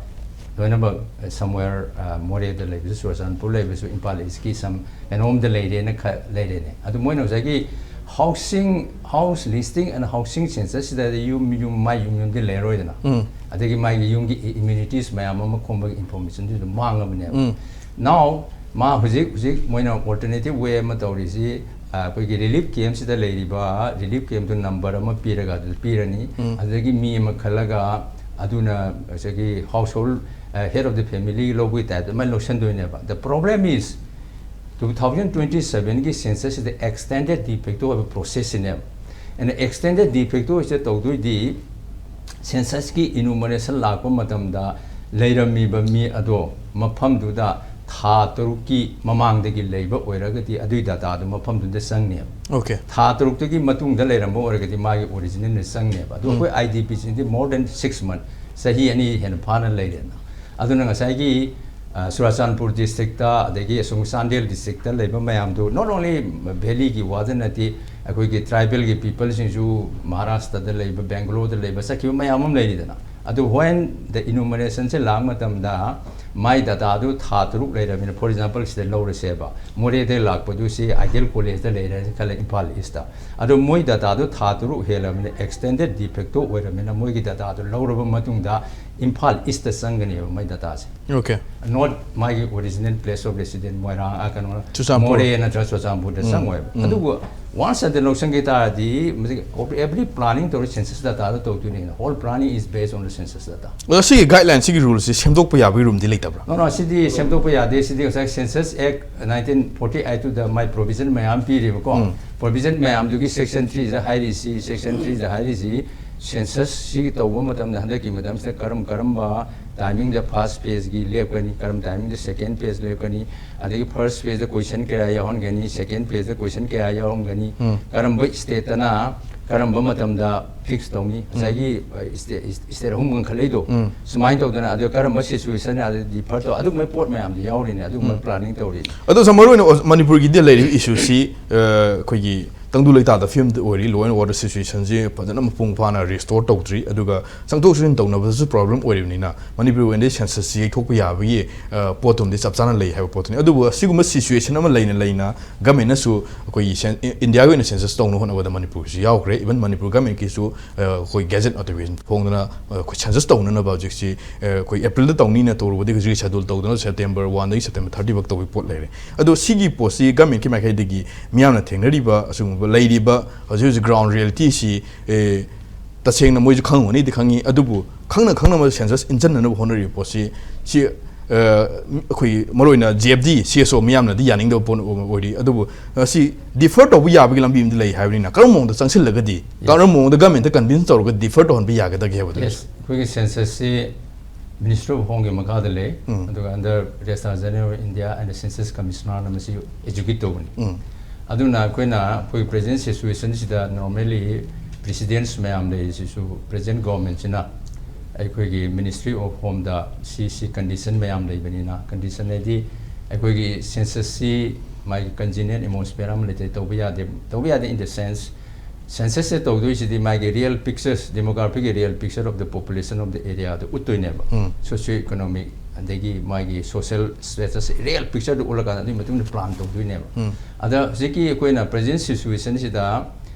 ꯂꯣꯏꯅꯃꯛ ꯁꯝꯋꯦꯌꯔ ꯃꯣꯔꯦꯗ ꯂꯩꯕꯁꯨ, ꯆꯨꯔꯆꯥꯟꯄꯨꯔ ꯂꯩꯕꯁꯨ, ꯏꯝꯐꯥꯜ ꯏꯁꯀꯤ ꯁꯝ ꯀꯩꯅꯣꯝꯗ ꯂꯩꯔꯦꯅ ꯈ ꯂꯩꯔꯦꯅꯦ꯫ ꯑꯗꯨ ꯃꯣꯏꯅ ꯉꯁꯥꯏꯒꯤ housing, house listing and housing census ꯁꯤꯗꯗꯤ ꯌꯨꯝ ꯌꯨꯝ ꯃꯥꯏ ꯌꯨꯝ ꯌꯨꯝꯗꯤ ꯂꯩꯔꯣꯏꯗꯅ꯫ ꯑꯗꯒꯤ ꯃꯥꯒꯤ ꯌꯨꯝꯒꯤ ꯏ- amenities ꯃꯌꯥꯝ ꯑꯃ ꯈꯣꯝꯕꯒꯤ information ꯗꯨ ꯑꯗꯨꯝ ꯃꯥꯡꯉꯕꯅꯦꯕ꯫ Now ꯃꯥ ꯍꯧꯖꯤꯛ ꯍꯧꯖꯤꯛ ꯃꯣꯏꯅ alternative way ꯑꯃ ꯇꯧꯔꯤꯁꯤ, ꯑꯩꯈꯣꯏꯒꯤ ꯔꯤꯂꯤꯐ ꯀꯦꯝꯁꯤꯗ ꯂꯩꯔꯤꯕ ꯔꯤꯂꯤꯐ ꯀꯦꯝꯗꯨ ꯅꯝꯕꯔ ꯑꯃ ꯄꯤꯔꯒ ꯑꯗꯨ ꯄꯤꯔꯅꯤ꯫ ꯑꯗꯨꯗꯒꯤ ꯃꯤ ꯑꯃ ꯈꯜꯂꯒ ꯑꯗꯨꯅ ꯉꯁꯥꯏꯒꯤ household head of the family ꯂꯧꯕꯒꯤ ꯇꯥꯏꯞꯇ ꯑꯗꯨꯃꯥꯏꯅ ꯂꯧꯁꯟꯗꯣꯏꯅꯦꯕ꯫ The problem is two thousand twenty seven ꯒꯤ census ꯁꯤꯗ extended de facto ꯍꯥꯏꯕ process ꯁꯤꯅꯦꯕ꯫ And extended de facto ꯁꯤꯗ ꯇꯧꯗꯣꯏꯗꯤ census ꯀꯤ enumeration ꯂꯥꯛꯄ ꯃꯇꯝꯗ ꯂꯩꯔꯝꯃꯤꯕ ꯃꯤ ꯑꯗꯣ ꯃꯐꯝꯗꯨꯗ ꯊꯥ ꯇꯔꯨꯛꯀꯤ ꯃꯃꯥꯡꯗꯒꯤ ꯂꯩꯕ ꯑꯣꯏꯔꯒꯗꯤ ꯑꯗꯨꯒꯤ data ꯗꯨ ꯃꯐꯝꯗꯨꯗ ꯆꯪꯅꯦꯕ꯫ Okay. ꯊꯥ ꯇꯔꯨꯛꯇꯒꯤ ꯃꯇꯨꯡꯗ ꯂꯩꯔꯝꯕ ꯑꯣꯏꯔꯒꯗꯤ ꯃꯥꯒꯤ original ꯅ ꯆꯪꯅꯦꯕ꯫ ꯑꯗꯣ ꯑꯩꯈꯣꯏ ꯑꯥꯏ ꯗꯤ ꯄꯤ ꯁꯤꯡꯗꯤ more than six month, ꯆꯍꯤ ꯑꯅꯤ ꯍꯦꯟꯅ ꯐꯥꯅ ꯂꯩꯔꯦꯅ꯫ ꯑꯗꯨꯅ ꯉꯁꯥꯏꯒꯤ ꯆꯨꯔꯥꯆꯥꯟꯄꯨꯔ district ꯇ, ꯑꯗꯒꯤ ꯑꯁꯣꯝ ꯆꯥꯟꯗꯦꯜ district ꯇ ꯂꯩꯕ ꯃꯌꯥꯝꯗꯨ, not only valley ꯒꯤ ꯋꯥꯗ ꯅꯠꯇꯦ, ꯑꯩꯈꯣꯏꯒꯤ tribal ꯒꯤ people ꯁꯤꯡꯁꯨ ꯃꯍꯥꯔꯥꯁꯇ꯭ꯔꯗ ꯂꯩꯕ, ꯕꯦꯡꯒꯂꯣꯔꯗ ꯂꯩꯕ, ꯆꯠꯈꯤꯕ ꯃꯌꯥꯝ ꯑꯃ ꯂꯩꯔꯤꯗꯅ꯫ ꯑꯗꯨ when the enumeration ꯁꯦ ꯂꯥꯛ ꯃꯇꯝꯗ ꯃꯥꯏ data ꯗꯨ ꯊꯥ ꯇꯔꯨꯛ ꯂꯩꯔꯕꯅꯤꯅ, for example ꯁꯤꯗ ꯂꯧꯔꯁꯦꯕ, ꯃꯣꯔꯦꯗꯩ ꯂꯥꯛꯄꯗꯨ ꯁꯤ Ideal College ꯇ ꯂꯩꯔꯦꯅ ꯈꯜꯂꯦ, ꯏꯝꯐꯥꯜ ꯏꯁꯇ꯫ ꯑꯗꯣ ꯃꯣꯏ data ꯗꯨ ꯊꯥ ꯇꯔꯨꯛ ꯍꯦꯜꯂꯕꯅꯤꯅ extended de facto ꯑꯣꯏꯔꯕꯅꯤꯅ ꯃꯣꯏꯒꯤ data ꯗꯨ ꯂꯧꯔꯕ ꯃꯇꯨꯡꯗ ꯏꯝꯐꯥꯜ ꯏꯁꯇ ꯆꯪꯒꯅꯦꯕ ꯃꯥꯏ data ꯁꯦ꯫ Okay. Not ꯃꯥꯒꯤ original place of resident Moirang, ꯑ, ꯀꯩꯅꯣ, ꯆꯨꯔꯆꯥꯟꯄꯨꯔ꯫ ꯃꯣꯔꯦ ꯅꯠꯇ꯭ꯔꯒ ꯆꯨꯔꯆꯥꯟꯄꯨꯔꯗ ꯆꯪꯉꯣꯏꯕ꯫ ꯑꯗꯨꯕꯨ once ꯑꯗꯨ ꯂꯧꯁꯟꯈꯤ ꯇꯥꯔꯗꯤ ꯃꯁꯤꯒꯤ every planning ꯇꯧꯔꯤ census data ꯗ ꯇꯧꯗꯣꯏꯅꯦ꯫ Whole planning is based on the census data. ꯑꯗꯣ ꯁꯤꯒꯤ guideline ꯁꯤꯒꯤ rule ꯁꯤ ꯁꯦꯝꯗꯣꯛꯄ ꯌꯥꯕꯒꯤ room ꯗꯤ ꯂꯩꯇꯕ꯭ꯔꯥ? No, no, ꯁꯤꯗꯤ ꯁꯦꯝꯗꯣꯛꯄ ꯌꯥꯗꯦ꯫ ꯁꯤꯗꯤ ꯉꯁꯥꯏ Census Act nineteen forty eight ꯗ ꯃꯥꯏ provision ꯃꯌꯥꯝ ꯄꯤꯔꯤꯕꯀꯣ꯫ Provision ꯃꯌꯥꯝꯗꯨꯒꯤ section three ꯗ ꯍꯥꯏꯔꯤꯁꯤ, section three ꯗ ꯍꯥꯏꯔꯤꯁꯤ census ꯁꯤ ꯇꯧꯕ ꯃꯇꯝꯗ ꯍꯟꯗꯛꯀꯤ ꯃꯇꯝꯁꯤꯗ ꯀꯔꯝ ꯀꯔꯝꯕ ꯇꯥꯏꯃꯤꯡꯗ ꯐꯥꯔꯁ ꯐꯦꯖꯀꯤ ꯂꯦꯞꯀꯅꯤ, ꯀꯔꯝꯕ ꯇꯥꯏꯃꯤꯡꯗ ꯁꯦꯀꯦꯟ ꯐꯦꯖ ꯂꯦꯞꯀꯅꯤ, ꯑꯗꯒꯤ ꯐꯥꯔꯁ ꯐꯦꯖꯇ ꯀꯣꯏꯁꯟ ꯀꯌꯥ ꯌꯥꯎꯍꯟꯒꯅꯤ, ꯁꯦꯀꯦꯟ ꯐꯦꯖꯇ ꯀꯣꯏꯁꯟ ꯀꯌꯥ ꯌꯥꯎꯔꯝꯒꯅꯤ, ꯎꯝ꯫ ꯀꯔꯝꯕ ꯁ꯭ꯇꯦꯠꯇꯅ ꯀꯔꯝꯕ ꯃꯇꯝꯗ ꯐꯤꯛꯁ ꯇꯧꯅꯤ, ꯉꯁꯥꯏꯒꯤ ꯁ꯭ꯇꯦꯠ ꯑꯍꯨꯝ ꯀꯟꯈꯠꯂꯛꯏꯗꯣ, ꯎꯝ꯫ ꯁꯨꯃꯥꯏꯅ ꯇꯧꯗꯅ, ꯑꯗꯣ ꯀꯔꯝꯕ ꯁꯤꯆꯨꯋꯦꯁꯟ ꯑꯗ ꯗꯤꯐꯔ ꯇꯧ, ꯑꯗꯨꯒꯨꯝꯕ ꯄꯣꯠ ꯃꯌꯥꯝꯗꯤ ꯌꯥꯎꯔꯤꯅꯦ, ꯑꯗꯨꯒꯨꯝꯕ ꯎꯝ꯫ ꯄ꯭ꯂꯥꯅꯤꯡ ꯇꯧꯔꯤꯅꯦ꯫ ꯑꯗꯣ ꯁꯝ ꯃꯔꯨ ꯑꯣꯏꯅ ꯃꯅꯤꯄꯨꯔꯒꯤꯗꯤ ꯂꯩꯔꯤꯕ ꯏꯁꯨꯁꯤ ꯑꯩꯈꯣꯏꯒꯤ ꯇꯪꯗꯨ ꯂꯩꯇꯥꯗ ꯐꯤꯕꯝꯗ ꯑꯣꯏꯔꯤ, ꯂꯣ ꯑꯦꯟ ꯑꯣꯔꯗꯔ ꯁꯤꯆꯨꯋꯦꯁꯟꯁꯤ ꯐꯖꯅ ꯃꯄꯨꯡ ꯐꯥꯅ ꯔꯤꯁꯇꯣꯔ ꯇꯧꯗ꯭ꯔꯤ, ꯑꯗꯨꯒ ꯆꯪꯊꯣꯛ ꯆꯪꯁꯤꯟ ꯇꯧꯅꯕꯗꯁꯨ ꯄ꯭ꯔꯣꯕ꯭ꯂꯦꯝ ꯑꯣꯏꯔꯤꯕꯅꯤꯅ ꯃꯅꯤꯄꯨꯔꯒꯤ ꯑꯣꯏꯅꯗꯤ ꯁꯦꯟꯁꯁꯁꯤ ꯌꯩꯊꯣꯛꯄ ꯌꯥꯕꯒꯤ ꯑ, ꯄꯣꯠꯇꯨꯝꯗꯤ ꯆꯞ ꯆꯥꯅ ꯂꯩ ꯍꯥꯏꯕ ꯄꯣꯠꯇꯨꯅꯤ꯫ ꯑꯗꯨꯕꯨ ꯑꯁꯤꯒꯨꯝꯕ ꯁꯤꯆꯨꯋꯦꯁꯟ ꯑꯃ ꯂꯩꯅ ꯂꯩꯅ ꯒꯃꯦꯟꯅꯁꯨ ꯑꯩꯈꯣꯏꯒꯤ ꯁꯦꯟ-, ꯏ-, ꯏꯟꯗꯤꯌꯥꯒꯤ ꯑꯣꯏꯅ ꯁꯦꯟꯁꯁ ꯇꯧꯅꯕ ꯍꯣꯠꯅꯕꯗ ꯃꯅꯤꯄꯨꯔꯁꯨ ꯌꯥꯎꯈ꯭ꯔꯦ꯫ ꯏꯚꯟ ꯃꯅꯤꯄꯨꯔ ꯒꯃꯦꯟꯀꯤꯁꯨ ꯑ, ꯑꯩꯈꯣꯏ ꯒꯦꯖꯦꯠ ꯅꯣꯇꯤꯐꯤꯀꯦꯁꯟ ꯐꯣꯡꯗꯅ ꯑ, ꯑꯩꯈꯣꯏ ꯁꯦꯟꯁꯁ ꯇꯧꯅꯅꯕ ꯍꯧꯖꯤꯛꯁꯤ ꯑ, ꯑꯩꯈꯣꯏ ꯑꯦꯄ꯭ꯔꯤꯜꯗ ꯇꯧꯅꯤꯅ ꯇꯧꯔꯨꯕꯗꯒꯤ ꯍꯧꯖꯤꯛ ꯁꯦꯗꯨꯜ ꯇꯧꯗꯅ ꯁꯦꯞꯇꯦꯝꯕꯔ ꯋꯥꯟꯗꯒꯤ ꯁꯦꯞꯇꯦꯝꯕꯔ ꯊꯥꯔꯇꯤ ꯐꯥꯎ ꯇꯧꯕꯒꯤ ꯄꯣꯠ ꯂꯩꯔꯦ꯫ ꯑꯗꯣ ꯁꯤꯒꯤ ꯄꯣꯠꯁꯤ ꯒꯃꯦꯟꯀꯤ ꯃꯥꯏꯀꯩꯗꯒꯤ ꯃꯤꯌꯥꯝꯅ ꯊꯦꯡꯅꯔꯤꯕ ꯑꯁꯤꯒꯨꯝꯕ ꯂꯩꯔꯤꯕ ꯍꯧꯖꯤꯛ ꯍꯧꯖꯤꯛ ꯒ꯭ꯔꯥꯎꯟ ꯔꯤꯌꯦꯂꯤꯇꯤꯁꯤ ꯑꯦ, ꯇꯁꯦꯡꯅ ꯃꯣꯏꯁꯨ ꯈꯪꯉꯝꯒꯅꯤꯗꯤ ꯈꯪꯉꯤ, ꯑꯗꯨꯕꯨ ꯈꯪꯅ ꯈꯪꯅꯕ ꯁꯦꯟꯁꯁ ꯏꯟꯁꯤꯟꯅꯅꯕ ꯍꯣꯠꯅꯔꯤꯕ ꯄꯣꯠꯁꯤ ꯁꯤ ꯑ, ꯑꯩꯈꯣꯏ ꯃꯔꯨꯑꯣꯏꯅ J F D, C S ꯑꯣ ꯃꯤꯌꯥꯝꯅꯗꯤ ꯌꯥꯅꯤꯡꯗꯕ ꯄꯣꯠ ꯑꯣꯏꯔꯤ꯫ ꯑꯗꯨꯕꯨ ꯑ, ꯁꯤ ꯗꯤꯐꯔ ꯇꯧꯕ ꯌꯥꯕꯒꯤ ꯂꯝꯕꯤ ꯑꯃꯗꯤ ꯂꯩ ꯍꯥꯏꯕꯅꯤꯅ ꯀꯔꯝꯕ ꯃꯑꯣꯡꯗ ꯆꯪꯁꯤꯜꯂꯒꯗꯤ, ꯀꯔꯝꯕ ꯃꯑꯣꯡꯗ ꯒꯃꯦꯟꯇ ꯀꯟꯚꯤꯟꯁ ꯇꯧꯔꯒ ꯗꯤꯐꯔ ꯇꯧꯍꯟꯕ ꯌꯥꯒꯗꯒꯦ ꯍꯥꯏꯕꯗꯨꯅꯤ꯫ ꯌꯦꯁ, ꯑꯩꯈꯣꯏꯒꯤ ꯁꯦꯟꯁꯁꯁꯤ ꯃꯤꯅꯤꯁꯇ꯭ꯔꯤ ꯑꯣꯐ ꯍꯣꯝꯒꯤ ꯃꯈꯥꯗ ꯂꯩ, ꯎꯝ꯫ ꯑꯗꯨꯒ under Registrar General of India and Census Commissionerꯅ ꯃꯁꯤ ꯑꯦꯖꯨꯀꯦꯠ ꯇꯧꯕꯅꯤ꯫ ꯎꯝ꯫ ꯑꯗꯨꯅ ꯑꯩꯈꯣꯏꯅ ꯑꯩꯈꯣꯏ ꯄ꯭ꯔꯦꯖꯦꯟ ꯁꯤꯆꯨꯋꯦꯁꯟꯁꯤꯗ ꯅꯣꯔꯃꯦꯂꯤ ꯄ꯭ꯔꯤꯁꯤꯗꯦꯟꯁ ꯃꯌꯥꯝ ꯂꯩꯔꯤꯁꯤꯁꯨ ꯄ꯭ꯔꯦꯖꯦꯟ ꯒꯣꯔꯃꯦꯟꯁꯤꯅ ꯑꯩꯈꯣꯏꯒꯤ ꯃꯤꯅꯤꯁꯇ꯭ꯔꯤ ꯑꯣꯐ ꯍꯣꯝꯗ ꯁꯤ ꯁꯤ ꯀꯟꯗꯤꯁꯟ ꯃꯌꯥꯝ ꯂꯩꯕꯅꯤꯅ, ꯀꯟꯗꯤꯁꯟ ꯍꯥꯏꯗꯤ ꯑꯩꯈꯣꯏꯒꯤ ꯁꯦꯟꯁꯁꯁꯤ ꯃꯥꯒꯤ ꯀꯟꯖꯤꯅꯤꯌꯟ ꯑꯦꯠꯃꯣꯁꯐꯤꯌꯔ ꯑꯃ ꯂꯩꯇ꯭ꯔꯗꯤ ꯇꯧꯕ ꯌꯥꯗꯦ, ꯇꯧꯕ ꯌꯥꯗꯦ in the sense ꯁꯦꯟꯁꯁꯁꯦ ꯇꯧꯗꯣꯏꯁꯤꯗꯤ ꯃꯥꯒꯤ ꯔꯤꯌꯦꯜ ꯄꯤꯛꯆꯔꯁ, ꯗꯦꯃꯣꯒ꯭ꯔꯥꯐꯤꯒꯤ real picture of the population of the ꯑꯦꯔꯤꯌꯥꯗꯣ ꯎꯠꯇꯣꯏꯅꯦꯕ꯫ ꯎꯝ꯫ ꯁꯣꯁꯤꯌꯣ ꯏꯀꯣꯅꯣꯃꯤꯛ ꯑꯗꯒꯤ ꯃꯥꯒꯤ ꯁꯣꯁꯤꯌꯦꯜ ꯁ꯭ꯇꯦꯇꯁ ꯔꯤꯌꯦꯜ ꯄꯤꯛꯆꯔꯗꯨ ꯎꯠꯂꯀꯥꯟꯗ ꯑꯗꯨꯒꯤ ꯃꯇꯨꯡ ꯏꯟꯅ ꯄ꯭ꯂꯥꯟ ꯇꯧꯗꯣꯏꯅꯦꯕ꯫ ꯎꯝ꯫ ꯑꯗ ꯍꯧꯖꯤꯛꯀꯤ ꯑꯩꯈꯣꯏꯅ ꯄ꯭ꯔꯦꯖꯦꯟ ꯁꯤꯆꯨꯋꯦꯁꯟꯁꯤꯗ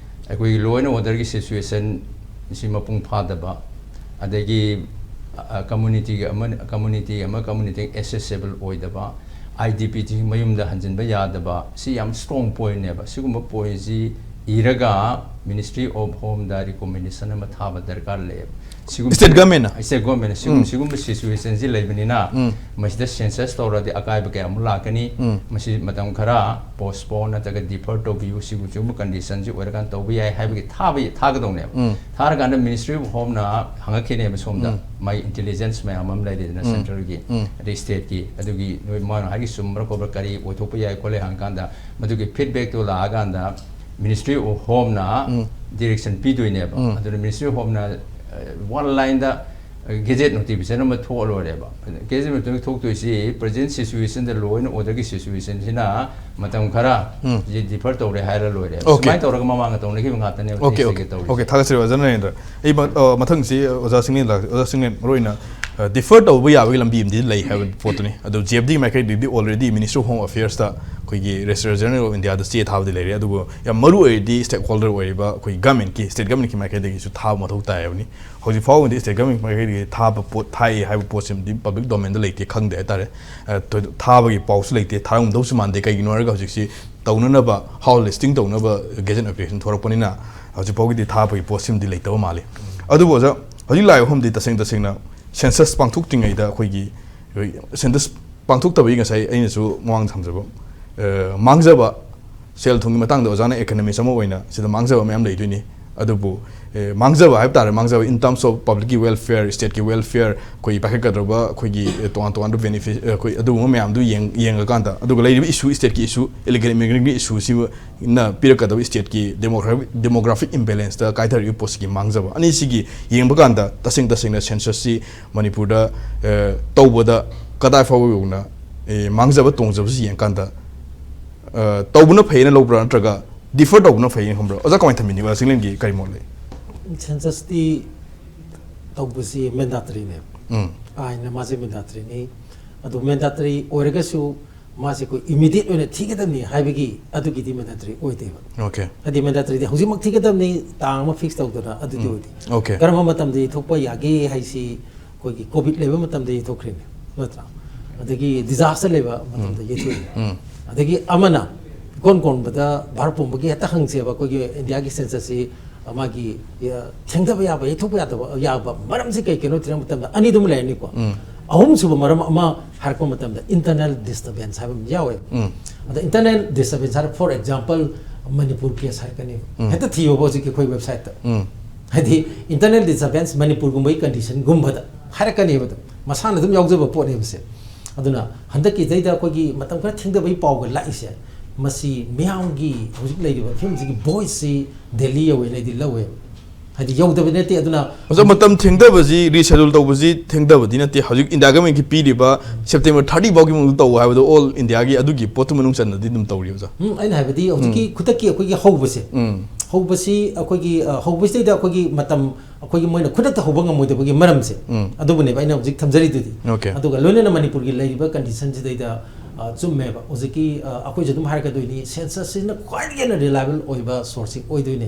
ꯑꯩꯈꯣꯏꯒꯤ ꯂꯣ ꯑꯦꯟ ꯑꯣꯔꯗꯔꯒꯤ ꯁꯤꯆꯨꯋꯦꯁꯟ ꯁꯤ ꯃꯄꯨꯡ ꯐꯥꯗꯕ, ꯑꯗꯒꯤ ꯀꯝꯃꯨꯅꯤꯇꯤꯒꯤ ꯑꯃ, ꯀꯝꯃꯨꯅꯤꯇꯤ ꯑꯃ ꯀꯝꯃꯨꯅꯤꯇꯤꯒꯤ ꯑꯦꯁꯦꯁꯦꯕꯜ ꯑꯣꯏꯗꯕ, ꯑꯥꯏ ꯗꯤ ꯄꯤꯁꯤꯡ ꯃꯌꯨꯝꯗ ꯍꯟꯖꯤꯟꯕ ꯌꯥꯗꯕ, ꯁꯤ ꯌꯥꯝ ꯁ꯭ꯇꯔꯣꯡ ꯄꯣꯏꯟꯅꯦꯕ꯫ ꯁꯤꯒꯨꯝꯕ ꯄꯣꯏꯟꯁꯤ ꯏꯔꯒ Ministry of Homeꯗ recommendation ꯑꯃ ꯊꯥꯕ ꯗꯔꯀꯥꯔ ꯂꯩꯌꯦꯕ꯫ ꯁꯤꯒꯨꯝꯕ State governmentꯅ? State governmentꯅ ꯁꯤꯒꯨꯝ ꯎꯝ. ꯁꯤꯒꯨꯝꯕ situationꯁꯤ ꯂꯩꯕꯅꯤꯅ ꯎꯝ. ꯃꯁꯤꯗ census ꯇꯧꯔꯗꯤ ꯑꯀꯥꯏꯕ ꯀꯌꯥ ꯑꯃꯨꯛ ꯂꯥꯛꯀꯅꯤ꯫ ꯎꯝ. ꯃꯁꯤ ꯃꯇꯝ ꯈꯔ postpone ꯅꯠꯇ꯭ꯔꯒ defer ꯇꯧꯕꯤꯌꯨ, ꯁꯤꯒꯨꯝ ꯁꯤꯒꯨꯝꯕ conditionꯁꯤ ꯑꯣꯏꯔꯀꯥꯟꯗ ꯇꯧꯕ ꯌꯥꯏ ꯍꯥꯏꯕꯒꯤ ꯊꯥꯕ ꯊꯥꯒꯗꯧꯅꯦꯕ꯫ ꯎꯝ. ꯊꯥꯔꯀꯥꯟꯗ Ministry of Homeꯅ ꯍꯪꯉꯛꯈꯤꯅꯦꯕ ꯁꯣꯝꯗ꯫ ꯎꯝ. ꯃꯥꯏ intelligence ꯃꯌꯥꯝ ꯑꯃ ꯂꯩꯔꯦꯗꯅ ꯎꯝ. Centralꯒꯤ ꯎꯝ. ꯑꯗꯩ Stateꯀꯤ, ꯑꯗꯨꯒꯤ ꯅꯣꯏ ꯃꯥꯅ ꯍꯥꯏꯒꯤ ꯆꯨꯝꯕ꯭ꯔꯥ ꯈꯣꯠꯄ꯭ꯔꯥ, ꯀꯔꯤ ꯑꯣꯏꯊꯣꯛꯄ ꯌꯥꯏ ꯈꯣꯠꯂꯦ ꯍꯪꯉꯀꯥꯟꯗ ꯃꯗꯨꯒꯤ feedbackꯇꯣ ꯂꯥꯛꯑꯀꯥꯟꯗ Ministry of Homeꯅ ꯎꯝ. direction ꯄꯤꯗꯣꯏꯅꯦꯕ꯫ ꯎꯝ. ꯑꯗꯨꯅ Ministry of Homeꯅ one lineꯗ gazette notification ꯑꯃ ꯊꯣꯛꯑ ꯂꯣꯏꯔꯦꯕ꯫ Gazette notification ꯊꯣꯛꯇꯣꯏꯁꯤ present situationꯗ law and orderꯒꯤ situationꯁꯤꯅ ꯃꯇꯝ ꯈꯔ ꯎꯝ. defer ꯇꯧꯔꯦ ꯍꯥꯏꯔ ꯂꯣꯏꯔꯦꯕ꯫ Okay. ꯁꯨꯃꯥꯏꯅ ꯇꯧꯔꯒ ꯃꯃꯥꯡꯗ ꯇꯧꯅꯈꯤꯕ ꯉꯥꯛꯇꯅꯦꯕ Okay, ꯁꯤꯒꯤ okay, ꯇꯧꯔꯤꯁꯦ꯫ Okay, ꯊꯥꯒꯠꯆꯔꯤ ꯑꯣꯖꯥ ꯅꯔꯦꯟꯗ꯭ꯔ꯫ ꯑꯩ ꯃ- ꯑ, ꯃꯊꯪꯁꯤ ꯑꯣꯖꯥ ꯁꯤꯡꯂꯦꯟ, ꯑꯣꯖꯥ ꯁꯤꯡꯂꯦꯟ, ꯃꯔꯨ ꯑꯣꯏꯅ defer ꯇꯧꯕ ꯌꯥꯕꯒꯤ ꯂꯝꯕꯤ ꯑꯃꯗꯤ ꯂꯩ ꯍꯥꯏꯕ ꯄꯣꯠꯇꯨꯅꯤ꯫ ꯑꯗꯨ GFDꯒꯤ ꯃꯥꯏꯀꯩꯗꯒꯤꯗꯤ already Ministry of Home Affairsꯇ ꯑꯩꯈꯣꯏꯒꯤ Registrar General of Indiaꯗ ꯆꯦ ꯊꯥꯕꯗꯤ ꯂꯩꯔꯦ꯫ ꯑꯗꯨꯕꯨ ꯌꯥꯝ ꯃꯔꯨ ꯑꯣꯏꯔꯗꯤ stakeholder ꯑꯣꯏꯔꯤꯕ ꯑꯩꯈꯣꯏ governmentꯀꯤ, state governmentꯀꯤ ꯃꯥꯏꯀꯩꯗꯒꯤꯁꯨ ꯊꯥꯕ ꯃꯊꯧ ꯇꯥꯏ ꯍꯥꯏꯕꯅꯤ꯫ ꯍꯧꯖꯤꯛ ꯐꯥꯎꯕꯗꯤ state government ꯃꯥꯏꯀꯩꯗꯒꯤ ꯊꯥꯕ ꯄꯣꯠ ꯊꯥꯏ ꯍꯥꯏꯕ ꯄꯣꯠꯁꯤꯃꯗꯤ public domainꯗ ꯂꯩꯇꯦ, ꯈꯪꯗꯦ ꯍꯥꯏꯇꯥꯔꯦ꯫ ꯑ, ꯊꯣꯏꯗꯣꯛ- ꯊꯥꯕꯒꯤ ꯄꯥꯎꯁꯨ ꯂꯩꯇꯦ, ꯊꯥꯔꯝꯗꯧꯁꯨ ꯃꯥꯟꯗꯦ꯫ ꯀꯩꯒꯤꯅꯣ ꯍꯥꯏꯔꯒ ꯍꯧꯖꯤꯛꯁꯤ ꯇꯧꯅꯅꯕ, house listing ꯇꯧꯅꯕ gazette notification ꯊꯣꯔꯛꯄꯅꯤꯅ ꯍꯧꯖꯤꯛ ꯐꯥꯎꯒꯤꯗꯤ ꯊꯥꯕꯒꯤ ꯄꯣꯠꯁꯤꯃꯗꯤ ꯂꯩꯇꯕ ꯃꯥꯜꯂꯤ꯫ ꯑꯗꯨꯕꯨ ꯑꯣꯖꯥ, ꯍꯧꯖꯤꯛ ꯂꯥꯛꯏꯕ ꯃꯐꯝꯗꯤ ꯇꯁꯦꯡ ꯇꯁꯦꯡꯅ census ꯄꯥꯡꯊꯣꯛꯇ꯭ꯔꯤꯉꯩꯗ ꯑꯩꯈꯣꯏꯒꯤ census ꯄꯥꯡꯊꯣꯛꯇꯕꯒꯤ ꯉꯁꯥꯏ ꯑꯩꯅꯁꯨ ꯃꯃꯥꯡꯗ ꯊꯝꯖꯕ, ꯑ, ꯃꯥꯡꯖꯕ, ꯁꯦꯜ ꯊꯨꯝꯒꯤ ꯃꯇꯥꯡꯗ ꯑꯣꯖꯥꯅ economist ꯑꯃ ꯑꯣꯏꯅ ꯁꯤꯗ ꯃꯥꯡꯖꯕ ꯃꯌꯥꯝ ꯂꯩꯗꯣꯏꯅꯤ꯫ ꯑꯗꯨꯕꯨ, ꯑꯦ, ꯃꯥꯡꯖꯕ ꯍꯥꯏꯕ ꯇꯥꯔꯦ, ꯃꯥꯡꯖꯕ in terms of publicꯀꯤ welfare, stateꯀꯤ welfare, ꯑꯩꯈꯣꯏ ꯄꯥꯏꯈꯠꯀꯗꯧꯔꯕ ꯑꯩꯈꯣꯏꯒꯤ, ꯑꯦ, ꯇꯣꯉꯥꯟ ꯇꯣꯉꯥꯟꯕ benefit, ꯑꯩꯈꯣꯏ ꯑꯗꯨꯒꯨꯝꯕ ꯃꯌꯥꯝꯗꯨ ꯌꯦꯡ- ꯌꯦꯡꯉꯀꯥꯟꯗ, ꯑꯗꯨꯒ ꯂꯩꯔꯤꯕ issue, stateꯀꯤ issue, illegal immigrantꯀꯤ issueꯁꯤꯅ ꯄꯤꯔꯛꯀꯗꯕ stateꯀꯤ demographic, demographic imbalanceꯇ ꯀꯥꯏꯊꯔꯤꯕ ꯄꯣꯠꯁꯤꯒꯤ ꯃꯥꯡꯖꯕ, ꯑꯅꯤꯁꯤꯒꯤ ꯌꯦꯡꯕ ꯀꯥꯟꯗ ꯇꯁꯦꯡ ꯇꯁꯦꯡꯅ censusꯁꯤ ꯃꯅꯤꯄꯨꯔꯗ, ꯑꯦ, ꯇꯧꯕꯗ ꯀꯗꯥꯏ ꯐꯥꯎꯕ ꯌꯧꯅ, ꯑꯦ, ꯃꯥꯡꯖꯕ ꯇꯣꯡꯖꯕꯁꯤ ꯌꯦꯡꯀꯥꯟꯗ, ꯑ, ꯇꯧꯕꯅ ꯐꯩꯌꯦꯅ ꯂꯧꯕ꯭ꯔꯥ ꯅꯠꯇ꯭ꯔꯒ defer ꯇꯧꯕꯅ ꯐꯩꯌꯦꯅ ꯈꯟꯕ꯭ꯔꯥ? ꯑꯣꯖꯥ ꯀꯃꯥꯏꯅ ꯊꯝꯕꯤꯅꯤ? ꯑꯣꯖꯥ ꯁꯤꯡꯂꯦꯟꯒꯤ ꯀꯔꯤ ꯃꯣꯠ ꯂꯩ? Censusꯇꯤ ꯇꯧꯕꯁꯤ mandatoryꯅꯦꯕ꯫ ꯎꯝ. ꯑꯥꯏꯟꯅ ꯃꯥꯁꯦ mandatoryꯅꯤ꯫ ꯑꯗꯨ mandatory ꯑꯣꯏꯔꯒꯁꯨ ꯃꯥꯁꯦ ꯑꯩꯈꯣꯏ immediate ꯑꯣꯏꯅ ꯊꯤꯒꯗꯕꯅꯤ ꯍꯥꯏꯕꯒꯤ ꯑꯗꯨꯒꯤꯗꯤ mandatory ꯑꯣꯏꯗꯦꯕ꯫ Okay. ꯍꯥꯏꯗꯤ mandatoryꯗꯤ ꯍꯧꯖꯤꯛꯃꯛ ꯊꯤꯒꯗꯕꯅꯤ, ꯇꯥꯡ ꯑꯃ fix ꯇꯧꯗꯅ ꯑꯗꯨꯗꯤ ꯎꯝ. ꯑꯣꯏꯗꯦ꯫ Okay. ꯀꯔꯝꯕ ꯃꯇꯝꯗꯗꯤ ꯊꯣꯛꯄ ꯌꯥꯒꯦ ꯍꯥꯏꯁꯤ ꯑꯩꯈꯣꯏꯒꯤ COVID ꯂꯩꯕ ꯃꯇꯝꯗꯗꯤ ꯊꯣꯛꯈ꯭ꯔꯤꯅꯦ, ꯅꯠꯇ꯭ꯔꯥ? ꯑꯗꯒꯤ disaster ꯂꯩꯕ ꯃꯇꯝꯗ ꯌꯩꯊꯣꯛꯏꯅꯦ꯫ ꯎꯝ. ꯑꯗꯒꯤ ꯑꯃꯅ ꯏꯀꯣꯟ ꯀꯣꯟꯕꯗ ꯚꯥꯔꯠ ꯄꯨꯝꯕꯒꯤ ꯍꯦꯛꯇ ꯍꯪꯁꯦꯕ, ꯑꯩꯈꯣꯏꯒꯤ ꯏꯟꯗꯤꯌꯥꯒꯤ ꯁꯦꯟꯁꯁꯁꯤ ꯃꯥꯒꯤ, ꯑ, ꯊꯦꯡꯊꯕ ꯌꯥꯕ, ꯌꯩꯊꯣꯛꯄ ꯌꯥꯗꯕ, ꯌꯥꯕ ꯃꯔꯝꯁꯤ ꯀꯩ ꯀꯩꯅꯣ ꯊꯤꯔꯛꯄ ꯃꯇꯝꯗ ꯑꯅꯤ ꯑꯗꯨꯝ ꯂꯩꯔꯅꯤꯀꯣ꯫ ꯎꯝ꯫ ꯑꯍꯨꯝꯁꯨꯕ ꯃꯔꯝ ꯑꯃ ꯍꯥꯏꯔꯛꯄ ꯃꯇꯝꯗ internal disturbance ꯍꯥꯏꯕ ꯑꯃ ꯌꯥꯎꯋꯦ꯫ ꯎꯝ꯫ ꯑꯗ internal disturbance ꯍꯥꯏꯔ, for example, ꯃꯅꯤꯄꯨꯔ case ꯍꯥꯏꯔꯛꯀꯅꯤ꯫ ꯎꯝ꯫ ꯍꯦꯛꯇ ꯊꯤꯌꯣꯕ ꯍꯧꯖꯤꯛꯀꯤ ꯑꯩꯈꯣꯏ websiteꯇ꯫ ꯎꯝ꯫ ꯍꯥꯏꯗꯤ internal disturbance ꯃꯅꯤꯄꯨꯔꯒꯨꯝꯕꯒꯤ conditionꯒꯨꯝꯕꯗ ꯍꯥꯏꯔꯛꯀꯅꯦꯕ ꯑꯗꯨꯝ꯫ ꯃꯁꯥꯅ ꯑꯗꯨꯝ ꯌꯥꯎꯖꯕ ꯄꯣꯠꯅꯦꯕꯁꯦ꯫ ꯑꯗꯨꯅ ꯍꯟꯗꯛꯀꯤꯗꯩꯗ ꯑꯩꯈꯣꯏꯒꯤ ꯃꯇꯝ ꯈꯔ ꯊꯦꯡꯊꯕꯒꯤ ꯄꯥꯎꯒ ꯂꯥꯛꯏꯁꯦ, ꯃꯁꯤ ꯃꯤꯌꯥꯝꯒꯤ ꯍꯧꯖꯤꯛ ꯂꯩꯔꯤꯕ ꯐꯤꯕꯝꯁꯤꯒꯤ voiceꯁꯤ ꯗꯦꯜꯂꯤ ꯌꯧꯋꯦꯅ ꯑꯩꯗꯤ ꯂꯧꯋꯦꯕ꯫ ꯍꯥꯏꯗꯤ ꯌꯧꯗꯕ ꯅꯠꯇꯦ, ꯑꯗꯨꯅ ꯑꯣꯖꯥ, ꯃꯇꯝ ꯊꯦꯡꯊꯕꯁꯤ, reschedule ꯇꯧꯕꯁꯤ ꯊꯦꯡꯊꯕꯗꯤ ꯅꯠꯇꯦ꯫ ꯍꯧꯖꯤꯛ ꯏꯟꯗꯤꯌꯥ governmentꯀꯤ ꯄꯤꯔꯤꯕ September thirty ꯐꯥꯎꯒꯤ ꯃꯅꯨꯡꯗ ꯇꯧ ꯍꯥꯏꯕꯗꯣ all Indiaꯒꯤ ꯑꯗꯨꯒꯤ ꯄꯣꯠꯇꯨ ꯃꯅꯨꯡ ꯆꯟꯅꯗꯤ ꯑꯗꯨꯝ ꯇꯧꯔꯤ, ꯑꯣꯖꯥ꯫ ꯎꯝ, ꯑꯩꯅ ꯍꯥꯏꯕꯗꯤ ꯍꯧꯖꯤꯛꯀꯤ ꯎꯝ꯫ ꯈꯨꯗꯛꯀꯤ ꯑꯩꯈꯣꯏꯒꯤ ꯍꯧꯕꯁꯦ, ꯎꯝ꯫ ꯍꯧꯕꯁꯤ ꯑꯩꯈꯣꯏꯒꯤ, ꯑ, ꯍꯧꯕꯁꯤꯗꯩꯗ ꯑꯩꯈꯣꯏꯒꯤ ꯃꯇꯝ, ꯑꯩꯈꯣꯏꯒꯤ ꯃꯣꯏꯅ ꯈꯨꯗꯛꯇ ꯍꯧꯕ ꯉꯝꯃꯣꯏꯗꯕꯒꯤ ꯃꯔꯝꯁꯦ, ꯎꯝ꯫ ꯑꯗꯨꯕꯨꯅꯦꯕ ꯑꯩꯅ ꯍꯧꯖꯤꯛ ꯊꯝꯖꯔꯤꯗꯨꯗꯤ꯫ Okay꯫ ꯑꯗꯨꯒ ꯂꯣꯏꯅꯅ ꯃꯅꯤꯄꯨꯔꯒꯤ ꯂꯩꯔꯤꯕ conditionꯁꯤꯗꯩꯗ, ꯑ, ꯆꯨꯝꯃꯦꯕ꯫ ꯍꯧꯖꯤꯛꯀꯤ, ꯑ, ꯑꯩꯈꯣꯏꯁꯨ ꯑꯗꯨꯝ ꯍꯥꯏꯔꯛꯀꯗꯣꯏꯅꯤ, censusꯁꯤꯅ ꯈ꯭ꯋꯥꯏꯗꯒꯤ ꯍꯦꯟꯅ reliable ꯑꯣꯏꯕ sourceꯁꯤ ꯑꯣꯏꯗꯣꯏꯅꯦ꯫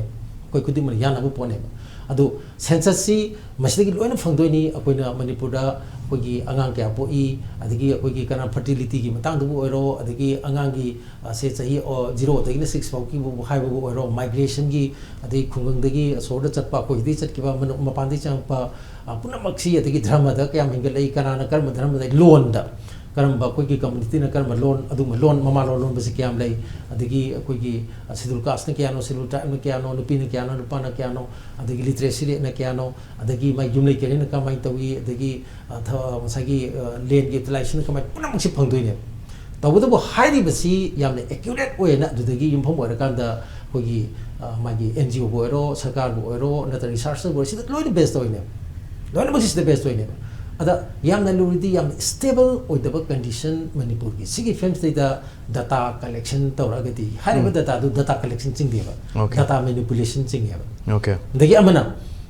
ꯑꯩꯈꯣꯏ ꯈꯨꯗꯤꯡꯃꯛꯅ ꯌꯥꯅꯕ ꯄꯣꯠꯅꯦꯕ꯫ ꯑꯗꯨ censusꯁꯤ ꯃꯁꯤꯗꯒꯤ ꯂꯣꯏꯅ ꯐꯪꯗꯣꯏꯅꯤ꯫ ꯑꯩꯈꯣꯏꯅ ꯃꯅꯤꯄꯨꯔꯗ ꯑꯩꯈꯣꯏꯒꯤ ꯑꯉꯥꯡ ꯀꯌꯥ ꯄꯣꯛꯏ, ꯑꯗꯒꯤ ꯑꯩꯈꯣꯏꯒꯤ ꯀꯅꯥ fertilityꯒꯤ ꯃꯇꯥꯡꯗꯕꯨ ꯑꯣꯏꯔꯣ, ꯑꯗꯒꯤ ꯑꯉꯥꯡꯒꯤ, ꯑ, ꯁꯦ ꯆꯍꯤ, ꯑ, zero ꯗꯒꯤꯅ six ꯐꯥꯎꯒꯤꯕꯨ ꯍꯥꯏꯕꯕꯨ ꯑꯣꯏꯔꯣ, migrationꯒꯤ, ꯑꯗꯩ ꯈꯨꯡꯒꯪꯗꯒꯤ ꯁꯣꯍꯣꯔꯗ ꯆꯠꯄ, ꯑꯩꯈꯣꯏ ꯁꯤꯗꯒꯤ ꯆꯠꯈꯤꯕ, ꯃꯅꯨꯡ-, ꯃꯄꯥꯟꯗꯒꯤ ꯆꯪꯉꯛꯄ, ꯑ, ꯄꯨꯝꯅꯃꯛꯁꯤ, ꯑꯗꯒꯤ ꯙꯔꯃꯗ ꯀꯌꯥꯝ ꯍꯦꯟꯒꯠꯂꯛꯏ, ꯀꯅꯥꯅ ꯀꯔꯝꯕ ꯙꯔꯃꯗ, ꯂꯣꯟꯗ ꯀꯔꯝꯕ, ꯑꯩꯈꯣꯏꯒꯤ communityꯅ ꯀꯔꯝꯕ ꯂꯣꯟ, ꯑꯗꯨꯒꯨꯝꯕ ꯂꯣꯟ, ꯃꯃꯥ ꯂꯣꯟ ꯂꯣꯟꯕꯁꯤ ꯀꯌꯥꯝ ꯂꯩ, ꯑꯗꯒꯤ ꯑꯩꯈꯣꯏꯒꯤ, ꯑ, schedule casteꯅ ꯀꯌꯥꯅꯣ, schedule tribeꯅ ꯀꯌꯥꯅꯣ, ꯅꯨꯄꯤꯅ ꯀꯌꯥꯅꯣ, ꯅꯨꯄꯥꯅ ꯀꯌꯥꯅꯣ, ꯑꯗꯒꯤ literacy rateꯅ ꯀꯌꯥꯅꯣ, ꯑꯗꯒꯤ ꯃꯥꯒꯤ ꯌꯨꯝꯂꯩ ꯀꯩꯔꯩꯅ ꯀꯃꯥꯏꯅ ꯇꯧꯏ, ꯑꯗꯒꯤ, ꯑ, ꯊ-, ꯉꯁꯥꯏꯒꯤ, ꯑ, landꯒꯤ utilizationꯅ ꯀꯃꯥꯏꯅ, ꯄꯨꯝꯅꯃꯛꯁꯤ ꯐꯪꯗꯣꯏꯅꯦꯕ꯫ ꯇꯧꯕꯇꯕꯨ ꯍꯥꯏꯔꯤꯕꯁꯤ ꯌꯥꯝꯅ accurate ꯑꯣꯏꯅ ꯑꯗꯨꯗꯒꯤ ꯌꯨꯝꯐꯝ ꯑꯣꯏꯔꯀꯥꯟꯗ ꯑꯩꯈꯣꯏꯒꯤ, ꯑ, ꯃꯥꯒꯤ NGOꯕꯨ ꯑꯣꯏꯔꯣ, ꯁꯔꯀꯥꯔꯕꯨ ꯑꯣꯏꯔꯣ, ꯅꯠꯇ꯭ꯔꯒ researchꯇꯕꯨ ꯑꯣꯏꯔꯣ, ꯁꯤꯗ ꯂꯣꯏꯅ base ꯇꯧꯔꯤꯅꯦꯕ꯫ ꯂꯣꯏꯅꯃꯛꯁꯤ ꯁꯤꯗ base ꯇꯧꯔꯤꯅꯦꯕ꯫ ꯑꯗ ꯌꯥꯝꯅ ꯂꯨꯔꯤꯗꯤ ꯌꯥꯝꯅ stable ꯑꯣꯏꯗꯕ condition ꯃꯅꯤꯄꯨꯔꯒꯤ꯫ ꯁꯤꯒꯤ ꯐꯤꯕꯝꯁꯤꯗꯩꯗ data collection ꯇꯧꯔꯛꯑꯒꯗꯤ ꯍꯥꯏꯔꯤꯕ ꯎꯝ꯫ dataꯗꯨ data collection ꯆꯤꯡꯗꯦꯕ꯫ Okay꯫ Data manipulation ꯆꯤꯡꯉꯦꯕ꯫ Okay꯫ ꯑꯗꯒꯤ ꯑꯃꯅ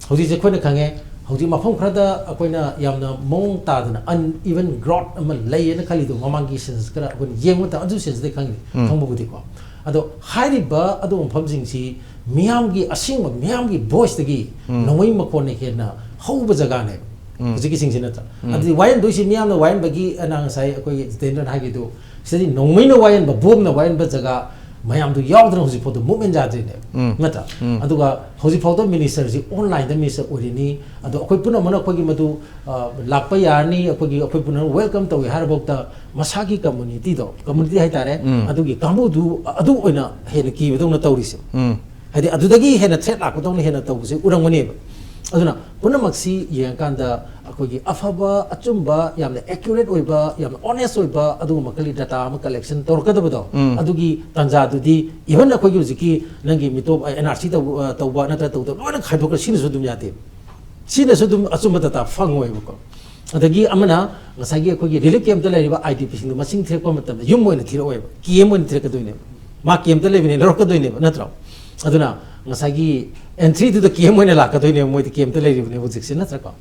ꯍꯧꯖꯤꯛꯁꯦ ꯑꯩꯈꯣꯏꯅ ꯈꯪꯉꯦ, ꯍꯧꯖꯤꯛ ꯃꯐꯝ ꯈꯔꯗ ꯑꯩꯈꯣꯏꯅ ꯌꯥꯝꯅ ꯃꯑꯣꯡ ꯇꯥꯗꯅ uneven growth ꯑꯃ ꯂꯩꯌꯦꯅ ꯈꯜꯂꯤꯗꯣ ꯃꯃꯥꯡꯒꯤ census ꯈꯔ ꯑꯩꯈꯣꯏꯅ ꯌꯦꯡꯕ ꯃꯇꯝꯗ ꯑꯗꯨ censusꯇꯩ ꯈꯪꯉꯤ, ꯎꯝ꯫ ꯈꯪꯕꯕꯨꯗꯤꯀꯣ꯫ ꯑꯗꯣ ꯍꯥꯏꯔꯤꯕ ꯑꯗꯨꯒꯨꯝꯕ ꯃꯐꯝꯁꯤꯡꯁꯤ ꯃꯤꯌꯥꯝꯒꯤ ꯑꯁꯦꯡꯕ ꯃꯤꯌꯥꯝꯒꯤ voiceꯇꯒꯤ ꯎꯝ꯫ ꯅꯣꯡꯃꯩ ꯃꯈꯣꯟꯅ ꯍꯦꯟꯅ ꯍꯧꯕ ꯖꯒꯥꯅꯦꯕ ꯎꯝ꯫ ꯍꯧꯖꯤꯛꯀꯤꯁꯤꯡꯁꯤ ꯅꯠꯇ꯭ꯔꯥ? ꯎꯝ꯫ ꯑꯗꯨꯗꯤ ꯋꯥꯌꯦꯟꯗꯣꯏꯁꯤ ꯃꯤꯌꯥꯝꯅ ꯋꯥꯌꯦꯟꯕꯒꯤ, ꯑ, ꯅꯪ ꯉꯁꯥꯏ ꯑꯩꯈꯣꯏꯒꯤ ꯖꯤꯇꯦꯟꯗ꯭ꯔꯅ ꯍꯥꯏꯈꯤꯗꯨ, ꯁꯤꯗꯗꯤ ꯅꯣꯡꯃꯩꯅ ꯋꯥꯌꯦꯟꯕ, ꯕꯣꯝꯅ ꯋꯥꯌꯦꯟꯕ ꯖꯒꯥ ꯃꯌꯥꯝꯗꯨ ꯌꯥꯎꯗꯅ ꯍꯧꯖꯤꯛꯐꯥꯎꯗ movement ꯌꯥꯗ꯭ꯔꯤꯅꯦꯕ, ꯎꯝ. ꯅꯠꯇ꯭ꯔꯥ? ꯎꯝ. ꯑꯗꯨꯒ ꯍꯧꯖꯤꯛꯐꯥꯎꯗ ministerꯁꯤ onlineꯗ minister ꯑꯣꯏꯔꯤꯅꯤ꯫ ꯑꯗꯣ ꯑꯩꯈꯣꯏ ꯄꯨꯝꯅꯃꯛꯅ ꯑꯩꯈꯣꯏꯒꯤ ꯃꯗꯨ, ꯑ, ꯂꯥꯛꯄ ꯌꯥꯔꯅꯤ, ꯑꯩꯈꯣꯏꯒꯤ, ꯑꯩꯈꯣꯏ ꯄꯨꯝꯅꯃꯛ welcome ꯇꯧꯏ ꯍꯥꯏꯔꯐꯥꯎꯗ ꯃꯁꯥꯒꯤ communityꯗꯣ, community ꯍꯥꯏꯇꯥꯔꯦ, ꯎꯝ. ꯑꯗꯨꯒꯤ ꯀꯥꯡꯕꯨꯗꯨ ꯑꯗꯨ ꯑꯣꯏꯅ ꯍꯦꯟꯅ ꯀꯤꯕꯗꯧꯅ ꯇꯧꯔꯤꯁꯦ꯫ ꯎꯝ. ꯍꯥꯏꯗꯤ ꯑꯗꯨꯗꯒꯤ ꯍꯦꯟꯅ threat ꯂꯥꯛꯄꯗꯧꯅ ꯍꯦꯟꯅ ꯇꯧꯕꯁꯦ ꯎꯔꯝꯒꯅꯦꯕ꯫ ꯑꯗꯨꯅ ꯄꯨꯝꯅꯃꯛꯁꯤ ꯌꯦꯡꯉꯀꯥꯟꯗ ꯑꯩꯈꯣꯏꯒꯤ ꯑꯐꯕ, ꯑꯆꯨꯝꯕ, ꯌꯥꯝꯅ accurate ꯑꯣꯏꯕ, ꯌꯥꯝꯅ honest ꯑꯣꯏꯕ ꯑꯗꯨꯒꯨꯝꯕ ꯃꯈꯜꯒꯤ data ꯑꯃ collection ꯇꯧꯔꯛꯀꯗꯕꯗꯣ, ꯎꯝ. ꯑꯗꯨꯒꯤ ꯇꯥꯟꯖꯥꯗꯨꯗꯤ even ꯑꯩꯈꯣꯏꯒꯤ ꯍꯧꯖꯤꯛꯀꯤ ꯅꯪꯒꯤ ꯃꯤꯇꯣꯞ, NRC ꯇꯧꯕ, ꯇꯧꯕ ꯅꯠꯇ꯭ꯔꯒ ꯇꯧꯗꯕ ꯂꯣꯏꯅ ꯈꯥꯏꯗꯣꯛꯈ꯭ꯔ ꯁꯤꯅꯁꯨ ꯑꯗꯨꯝ ꯌꯥꯗꯦꯕ꯫ ꯁꯤꯅꯁꯨ ꯑꯗꯨꯝ ꯑꯆꯨꯝꯕ data ꯐꯪꯉꯣꯏꯕꯀꯣ꯫ ꯑꯗꯒꯤ ꯑꯃꯅ ꯉꯁꯥꯏꯒꯤ ꯑꯩꯈꯣꯏꯒꯤ relief campꯇ ꯂꯩꯔꯤꯕ IDPꯁꯤꯡꯗꯣ ꯃꯁꯤꯡ ꯊꯤꯔꯛꯄ ꯃꯇꯝꯗ ꯌꯨꯝ ꯑꯣꯏꯅ ꯊꯤꯔꯛꯑꯣꯏꯕ, camp ꯑꯣꯏꯅ ꯊꯤꯔꯛꯀꯗꯣꯏꯅꯦꯕ꯫ ꯃꯥ campꯇ ꯂꯩꯕꯅꯦ ꯂꯧꯔꯛꯀꯗꯣꯏꯅꯦꯕ, ꯅꯠꯇ꯭ꯔꯣ? ꯑꯗꯨꯅ ꯉꯁꯥꯏꯒꯤ entryꯗꯨꯗ camp ꯑꯣꯏꯅ ꯂꯥꯛꯀꯗꯣꯏꯅꯦꯕ, ꯃꯣꯏꯗꯤ campꯇ ꯂꯩꯔꯤꯕꯅꯦ ꯍꯧꯖꯤꯛꯁꯦ, ꯅꯠꯇ꯭ꯔꯀꯣ?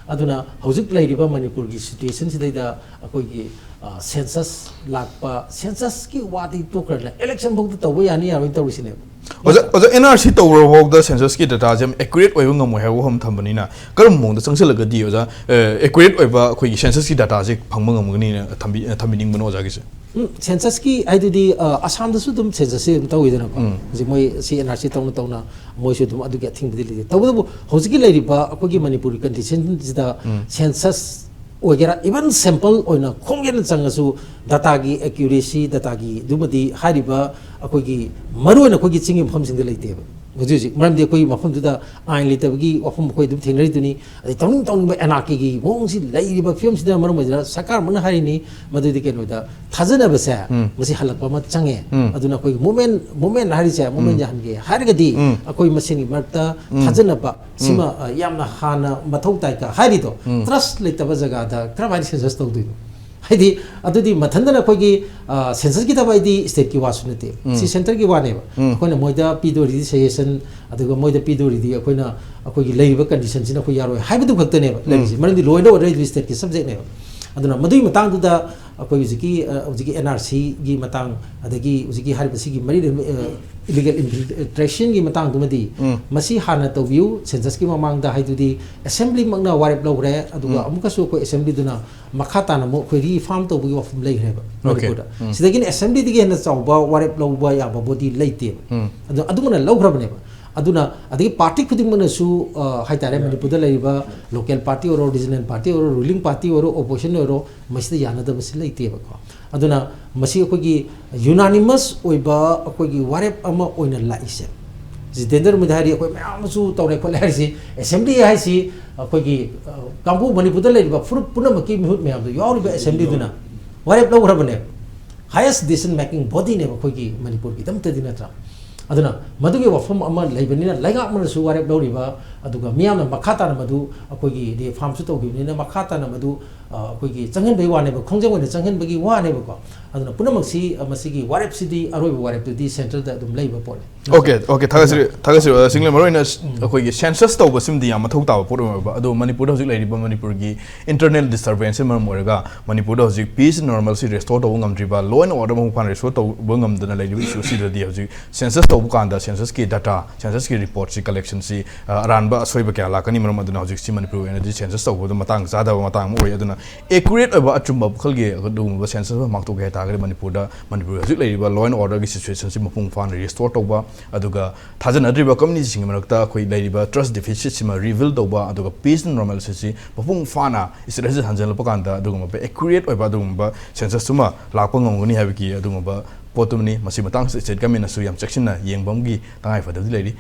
ꯑꯗꯨꯅ ꯍꯧꯖꯤꯛ ꯂꯩꯔꯤꯕ ꯃꯅꯤꯄꯨꯔꯒꯤ situationꯁꯤꯗꯩꯗ ꯑꯩꯈꯣꯏꯒꯤ, ꯑ, census ꯂꯥꯛꯄ, censusꯀꯤ ꯋꯥꯗꯤ ꯇꯣꯛꯈ꯭ꯔꯅ election ꯐꯥꯎꯗ ꯇꯧꯕ ꯌꯥꯅꯤ ꯌꯥꯔꯣꯏ ꯇꯧꯔꯤꯁꯤꯅꯦꯕ꯫ ꯑꯣꯖꯥ, ꯑꯣꯖꯥ, NRC ꯇꯧꯔꯐꯥꯎꯗ censusꯀꯤ dataꯁꯦ ꯌꯥꯝ accurate ꯑꯣꯏꯕ ꯉꯝꯃꯣꯏ ꯍꯥꯏꯕ ꯋꯥꯐꯝ ꯊꯝꯕꯅꯤꯅ, ꯀꯔꯝꯕ ꯃꯑꯣꯡꯗ ꯆꯪꯁꯤꯜꯂꯒꯗꯤ, ꯑꯣꯖꯥ, ꯑ, accurate ꯑꯣꯏꯕ ꯑꯩꯈꯣꯏꯒꯤ censusꯀꯤ dataꯁꯦ ꯐꯪꯕ ꯉꯝꯒꯅꯤꯅ ꯊꯝꯕꯤ-, ꯊꯝꯕꯤꯅꯤꯡꯕꯅꯣ ꯑꯣꯖꯥꯒꯤꯁꯦ? ꯎꯝ, censusꯀꯤ ꯍꯥꯏꯗꯨꯗꯤ, ꯑ, ꯑꯁꯥꯝꯗꯁꯨ ꯑꯗꯨꯝ censusꯁꯦ ꯑꯗꯨꯝ ꯇꯧꯋꯤꯗꯅꯀꯣ꯫ ꯎꯝ. ꯍꯧꯖꯤꯛ ꯃꯣꯏ ꯁꯤ NRC ꯇꯧꯅ ꯇꯧꯅ ꯃꯣꯏꯁꯨ ꯑꯗꯨꯝ ꯑꯗꯨꯒꯤ ꯑꯊꯤꯡꯕꯗꯤ ꯂꯩꯇꯦ꯫ ꯇꯧꯕꯇꯕꯨ ꯍꯧꯖꯤꯛꯀꯤ ꯂꯩꯔꯤꯕ ꯑꯩꯈꯣꯏꯒꯤ ꯃꯅꯤꯄꯨꯔꯒꯤ conditionꯁꯤꯗ ꯎꯝ. census ꯑꯣꯏꯒꯦꯔꯥ, even sample ꯑꯣꯏꯅ ꯈꯣꯡꯒꯦꯅ ꯆꯪꯉꯁꯨ dataꯒꯤ accuracy, dataꯒꯤ ꯑꯗꯨꯃꯗꯤ ꯍꯥꯏꯔꯤꯕ ꯑꯩꯈꯣꯏꯒꯤ ꯃꯔꯨꯑꯣꯏꯅ ꯑꯩꯈꯣꯏꯒꯤ ꯆꯤꯡꯒꯤ ꯃꯐꯝꯁꯤꯡꯗ ꯂꯩꯇꯦꯕ ꯍꯧꯖꯤꯛ ꯍꯧꯖꯤꯛ꯫ ꯃꯔꯝꯗꯤ ꯑꯩꯈꯣꯏꯒꯤ ꯃꯐꯝꯗꯨꯗ ꯑꯥꯏꯟ ꯂꯩꯇꯕꯒꯤ ꯋꯥꯐꯝ ꯑꯩꯈꯣꯏ ꯑꯗꯨꯝ ꯊꯦꯡꯅꯔꯤꯗꯨꯅꯤ꯫ ꯑꯗꯩ ꯇꯧꯅꯤꯡ ꯇꯧꯅꯤꯡꯕ anarchyꯒꯤ ꯃꯑꯣꯡꯁꯤ ꯂꯩꯔꯤꯕ ꯐꯤꯕꯝꯁꯤꯗ ꯃꯔꯝ ꯑꯣꯏꯗꯨꯅ ꯁꯔꯀꯥꯔꯃꯛꯅ ꯍꯥꯏꯔꯤꯅꯤ, ꯃꯗꯨꯗꯤ ꯀꯩꯅꯣꯗ ꯊꯥꯖꯅꯕꯁꯦ ꯎꯝ. ꯃꯁꯤ ꯍꯜꯂꯛꯄ ꯑꯃ ꯆꯪꯉꯦ꯫ ꯎꯝ. ꯑꯗꯨꯅ ꯑꯩꯈꯣꯏꯒꯤ movement, movement ꯍꯥꯏꯔꯤꯁꯦ, movement ꯎꯝ. ꯌꯥꯍꯟꯒꯦ ꯍꯥꯏꯔꯒꯗꯤ ꯎꯝ. ꯑꯩꯈꯣꯏ ꯃꯁꯦꯟꯒꯤ ꯃꯔꯛꯇ ꯎꯝ. ꯊꯥꯖꯅꯕ ꯁꯤꯃ, ꯑ, ꯌꯥꯝꯅ ꯍꯥꯟꯅ ꯃꯊꯧ ꯇꯥꯏ ꯀ ꯍꯥꯏꯔꯤꯗꯣ, ꯎꯝ. trust ꯂꯩꯇꯕ ꯖꯒꯥꯗ ꯀꯔꯝꯍꯥꯏꯅ census ꯇꯧꯗꯣꯏꯅꯣ? ꯍꯥꯏꯗꯤ ꯑꯗꯨꯗꯤ ꯃꯊꯟꯇꯅ ꯑꯩꯈꯣꯏꯒꯤ, ꯑ, censusꯀꯤ ꯊꯕꯛ ꯍꯥꯏꯗꯤ stateꯀꯤ ꯋꯥꯁꯨ ꯅꯠꯇꯦ, ꯎꯝ. ꯁꯤ centreꯒꯤ ꯋꯥꯅꯦꯕ꯫ ꯎꯝ. ꯑꯩꯈꯣꯏꯅ ꯃꯣꯏꯗ ꯄꯤꯗꯣꯔꯤꯗꯤ suggestion, ꯑꯗꯨꯒ ꯃꯣꯏꯗ ꯄꯤꯗꯣꯔꯤꯗꯤ ꯑꯩꯈꯣꯏꯅ ꯑꯩꯈꯣꯏꯒꯤ ꯂꯩꯔꯤꯕ conditionꯁꯤꯅ ꯑꯩꯈꯣꯏ ꯌꯥꯔꯣꯏ ꯍꯥꯏꯕꯗꯨ ꯈꯛꯇꯅꯦꯕ ꯎꯝ. ꯂꯩꯔꯤꯁꯦ꯫ ꯃꯔꯝꯗꯤ law and order stateꯀꯤ subjectꯅꯦꯕ꯫ ꯑꯗꯨꯅ ꯃꯗꯨꯒꯤ ꯃꯇꯥꯡꯗꯨꯗ ꯑꯩꯈꯣꯏ ꯍꯧꯖꯤꯛꯀꯤ, ꯑ, ꯍꯧꯖꯤꯛꯀꯤ NRCꯒꯤ ꯃꯇꯥꯡ, ꯑꯗꯒꯤ ꯍꯧꯖꯤꯛꯀꯤ ꯍꯥꯏꯔꯤꯕ ꯁꯤꯒꯤ ꯃꯔꯤ ꯂꯩꯅꯕ, ꯑ, ꯏꯂꯤꯒꯦꯜ ꯏꯟꯐꯤꯜꯇ꯭ꯔꯦꯁꯟꯒꯤ ꯃꯇꯥꯡꯗꯨꯃꯗꯤ ꯎꯝ꯫ ꯃꯁꯤ ꯍꯥꯟꯅ ꯇꯧꯕꯤꯌꯨ, ꯁꯦꯟꯁꯁꯀꯤ ꯃꯃꯥꯡꯗ ꯍꯥꯏꯗꯨꯗꯤ ꯑꯦꯁꯦꯝꯕ꯭ꯂꯤꯃꯛꯅ ꯋꯥꯔꯦꯞ ꯂꯧꯈ꯭ꯔꯦ, ꯑꯗꯨꯒ ꯎꯝ꯫ ꯑꯃꯨꯛꯀꯁꯨ ꯑꯩꯈꯣꯏ ꯑꯦꯁꯦꯝꯕ꯭ꯂꯤꯗꯨꯅ ꯃꯈꯥ ꯇꯥꯅ ꯑꯃꯨꯛ ꯑꯩꯈꯣꯏ ꯔꯤꯐꯥꯔꯝ ꯇꯧꯕꯒꯤ ꯋꯥꯐꯝ ꯂꯩꯈ꯭ꯔꯦꯕ ꯑꯣꯀꯦ꯫ ꯃꯅꯤꯄꯨꯔꯗ꯫ ꯎꯝ꯫ ꯁꯤꯗꯒꯤꯅ ꯑꯦꯁꯦꯝꯕ꯭ꯂꯤꯗꯒꯤ ꯍꯦꯟꯅ ꯆꯥꯎꯕ ꯋꯥꯔꯦꯞ ꯂꯧꯕ ꯌꯥꯕ ꯕꯣꯗꯤ ꯂꯩꯇꯦꯕ꯫ ꯎꯝ꯫ ꯑꯗꯣ ꯑꯗꯨꯃꯅ ꯂꯧꯈ꯭ꯔꯕꯅꯦꯕ꯫ ꯑꯗꯨꯅ ꯑꯗꯒꯤ ꯄꯥꯔꯇꯤ ꯈꯨꯗꯤꯡꯃꯛꯅꯁꯨ, ꯑ, ꯍꯥꯏꯇꯥꯔꯦ, ꯌꯥꯏ꯫ ꯃꯅꯤꯄꯨꯔꯗ ꯂꯩꯔꯤꯕ ꯂꯣꯀꯦꯜ ꯄꯥꯔꯇꯤ ꯑꯣꯏꯔꯣ, ꯔꯤꯖꯅꯦꯜ ꯄꯥꯔꯇꯤ ꯑꯣꯏꯔꯣ, ꯔꯨꯂꯤꯡ ꯄꯥꯔꯇꯤ ꯑꯣꯏꯔꯣ, ꯑꯣꯄꯣꯖꯤꯁꯟ ꯑꯣꯏꯔꯣ, ꯃꯁꯤꯗ ꯌꯥꯅꯗꯕꯁꯤ ꯂꯩꯇꯦꯕꯀꯣ꯫ ꯑꯗꯨꯅ ꯃꯁꯤ ꯑꯩꯈꯣꯏꯒꯤ ꯌꯨꯅꯥꯅꯤꯃꯁ ꯑꯣꯏꯕ ꯑꯩꯈꯣꯏꯒꯤ ꯋꯥꯔꯦꯞ ꯑꯃ ꯑꯣꯏꯅ ꯂꯥꯛꯏꯁꯦ꯫ ꯖꯤꯇꯦꯟꯗ꯭ꯔ ꯃꯨꯟꯗ ꯍꯥꯏꯔꯤ, ꯑꯩꯈꯣꯏ ꯃꯌꯥꯝ ꯑꯃꯁꯨ ꯇꯧꯔꯦ ꯈꯣꯠꯂꯦ ꯍꯥꯏꯔꯤꯁꯤ, ꯑꯦꯁꯦꯝꯕ꯭ꯂꯤ ꯍꯥꯏꯁꯤ ꯑꯩꯈꯣꯏꯒꯤ, ꯑ, ꯀꯥꯡꯕꯨ, ꯃꯅꯤꯄꯨꯔꯗ ꯂꯩꯔꯤꯕ ꯐꯨꯔꯨꯞ ꯄꯨꯝꯅꯃꯛꯀꯤ ꯃꯤꯍꯨꯠ ꯃꯌꯥꯝꯗꯣ ꯌꯥꯎꯔꯤꯕ ꯑꯦꯁꯦꯝꯕ꯭ꯂꯤꯗꯨꯅ ꯋꯥꯔꯦꯞ ꯂꯧꯈ꯭ꯔꯕꯅꯦꯕ꯫ ꯍꯥꯏꯌꯦꯁ ꯗꯤꯁꯤꯖꯟ ꯃꯦꯀꯤꯡ ꯕꯣꯗꯤꯅꯦꯕ ꯑꯩꯈꯣꯏꯒꯤ ꯃꯅꯤꯄꯨꯔꯒꯤꯗꯃꯛꯇꯗꯤ, ꯅꯠꯇ꯭ꯔꯥ? ꯑꯗꯨꯅ ꯃꯗꯨꯒꯤ ꯋꯥꯐꯝ ꯑꯃ ꯂꯩꯕꯅꯤꯅ ꯂꯩꯉꯥꯛꯅꯁꯨ ꯋꯥꯔꯦꯞ ꯂꯧꯔꯤꯕ, ꯑꯗꯨꯒ ꯃꯤꯌꯥꯝꯅ ꯃꯈꯥ ꯇꯥꯅ ꯃꯗꯨ ꯑꯩꯈꯣꯏꯒꯤ ꯔꯤꯐꯥꯔꯝꯁꯨ ꯇꯧꯈꯤꯕꯅꯤꯅ ꯃꯈꯥ ꯇꯥꯅ ꯃꯗꯨ, ꯑ, ꯑꯩꯈꯣꯏꯒꯤ ꯆꯪꯍꯟꯕꯒꯤ ꯋꯥꯅꯦꯕ, ꯈꯣꯡꯖꯪ ꯑꯣꯏꯅ ꯆꯪꯍꯟꯕꯒꯤ ꯋꯥꯅꯦꯕꯀꯣ꯫ ꯑꯗꯨꯅ ꯄꯨꯝꯅꯃꯛꯁꯤ, ꯑ, ꯃꯁꯤꯒꯤ ꯋꯥꯔꯦꯞꯁꯤꯗꯤ, ꯑꯔꯣꯏꯕ ꯋꯥꯔꯦꯞꯇꯨꯗꯤ ꯁꯦꯟꯇꯔꯗ ꯑꯗꯨꯝ ꯂꯩꯕ ꯄꯣꯠꯅꯤ꯫ ꯑꯣꯀꯦ, ꯑꯣꯀꯦ, ꯊꯥꯒꯠꯆꯔꯤ, ꯊꯥꯒꯠꯆꯔꯤ, ꯑꯣꯖꯥ ꯁꯤꯡꯂꯦꯟ꯫ ꯃꯔꯨꯑꯣꯏꯅ ꯎꯝ꯫ ꯑꯩꯈꯣꯏꯒꯤ ꯁꯦꯟꯁꯁ ꯇꯧꯕꯁꯤꯃꯗꯤ ꯌꯥꯝ ꯃꯊꯧ ꯇꯥꯕ ꯄꯣꯠ ꯑꯣꯏꯕ, ꯑꯗꯣ ꯃꯅꯤꯄꯨꯔꯗ ꯍꯧꯖꯤꯛ ꯂꯩꯔꯤꯕ ꯃꯅꯤꯄꯨꯔꯒꯤ ꯏꯟꯇꯔꯅꯦꯜ ꯗꯤꯁꯇꯔꯕꯦꯟꯁꯁꯤꯅ ꯃꯔꯝ ꯑꯣꯏꯔꯒ ꯃꯅꯤꯄꯨꯔꯗ ꯍꯧꯖꯤꯛ ꯄꯤꯁ ꯅꯣꯔꯃꯦꯜꯁꯤ ꯔꯦꯁꯇꯣꯔ ꯇꯧꯕ ꯉꯝꯗ꯭ꯔꯤꯕ, ꯂꯣ ꯑꯦꯟ ꯑꯣꯔꯗꯔ ꯃꯄꯨꯡ ꯐꯥꯅ ꯔꯦꯁꯇꯣꯔ ꯇꯧꯕ ꯉꯝꯗꯅ ꯂꯩꯔꯤꯕ ꯏꯁꯨ ꯑꯁꯤꯗꯗꯤ ꯍꯧꯖꯤꯛ ꯁꯦꯟꯁꯁ ꯇꯧꯕ ꯀꯥꯟꯗ ꯁꯦꯟꯁꯁꯀꯤ ꯗꯥꯇꯥ, ꯁꯦꯟꯁꯁꯀꯤ ꯔꯤꯄꯣꯔꯠꯁꯤ, ꯀꯂꯦꯛꯁꯟꯁꯤ, ꯑ, ꯑꯔꯥꯟꯕ ꯑꯁꯣꯏꯕ ꯀꯌꯥ ꯂꯥꯛꯀꯅꯤ꯫ ꯃꯔꯝ ꯑꯗꯨꯅ ꯍꯧꯖꯤꯛꯁꯤ ꯃꯅꯤꯄꯨꯔꯒꯤ ꯑꯣꯏꯅꯗꯤ ꯁꯦꯟꯁꯁ ꯇꯧꯕꯗ ꯃꯇꯥꯡ ꯆꯥꯗꯕ ꯃꯇꯥꯡ ꯑꯃ ꯑꯣꯏ꯫ ꯑꯗꯨꯅ ꯑꯦꯀꯨꯔꯦꯠ ꯑꯣꯏꯕ, ꯑꯆꯨꯝꯕ ꯃꯈꯜꯒꯤ ꯑꯗꯨꯒꯨꯝꯕ ꯁꯦꯟꯁꯁ ꯑꯃ ꯄꯥꯡꯊꯣꯛꯀꯦ ꯍꯥꯏ ꯇꯥꯔꯒꯗꯤ ꯃꯅꯤꯄꯨꯔꯗ, ꯃꯅꯤꯄꯨꯔꯒꯤ ꯍꯧꯖꯤꯛ ꯂꯩꯔꯤꯕ ꯂꯣ ꯑꯦꯟ ꯑꯣꯔꯗꯔꯒꯤ ꯁꯤꯆꯨꯋꯦꯁꯟꯁꯤ ꯃꯄꯨꯡ ꯐꯥꯅ ꯔꯤꯁꯇꯣꯔ ꯇꯧꯕ, ꯑꯗꯨꯒ ꯊꯥꯖꯅꯗ꯭ꯔꯤꯕ ꯀꯝꯄꯅꯤꯁꯤꯡꯒꯤ ꯃꯔꯛꯇ ꯑꯩꯈꯣꯏ ꯂꯩꯔꯤꯕ ꯇ꯭ꯔꯁ ꯗꯤꯐꯤꯁꯤꯠꯁꯤꯃ ꯔꯤꯕꯤꯜ ꯇꯧꯕ, ꯑꯗꯨꯒ ꯄꯤꯁ ꯅꯣꯔꯃꯦꯜꯁꯤꯁꯤ ꯃꯄꯨꯡ ꯐꯥꯅ ꯁ꯭ꯇꯦꯇꯁꯁꯤꯗ ꯍꯟꯖꯤꯜꯂꯛꯄ ꯀꯥꯟꯗ ꯑꯗꯨꯒꯨꯝꯕ ꯑꯦꯀꯨꯔꯦꯠ ꯑꯣꯏꯕ ꯑꯗꯨꯒꯨꯝꯕ ꯁꯦꯟꯁꯁꯇꯨꯃ ꯂꯥꯛꯄ ꯉꯝꯒꯅꯤ ꯍꯥꯏꯕꯒꯤ ꯑꯗꯨꯒꯨꯝꯕ ꯄꯣꯠꯇꯨꯃꯅꯤ꯫ ꯃꯁꯤ ꯃꯇꯥꯡꯁꯤꯗ ꯁ꯭ꯇꯦꯠ ꯒꯃꯦꯟꯅꯁꯨ ꯌꯥꯝ ꯆꯦꯛꯁꯤꯟꯅ ꯌꯦꯡꯕ ꯑꯃꯒꯤ ꯇꯉꯥꯏ ꯐꯗꯕꯗꯤ ꯂꯩꯔꯤ꯫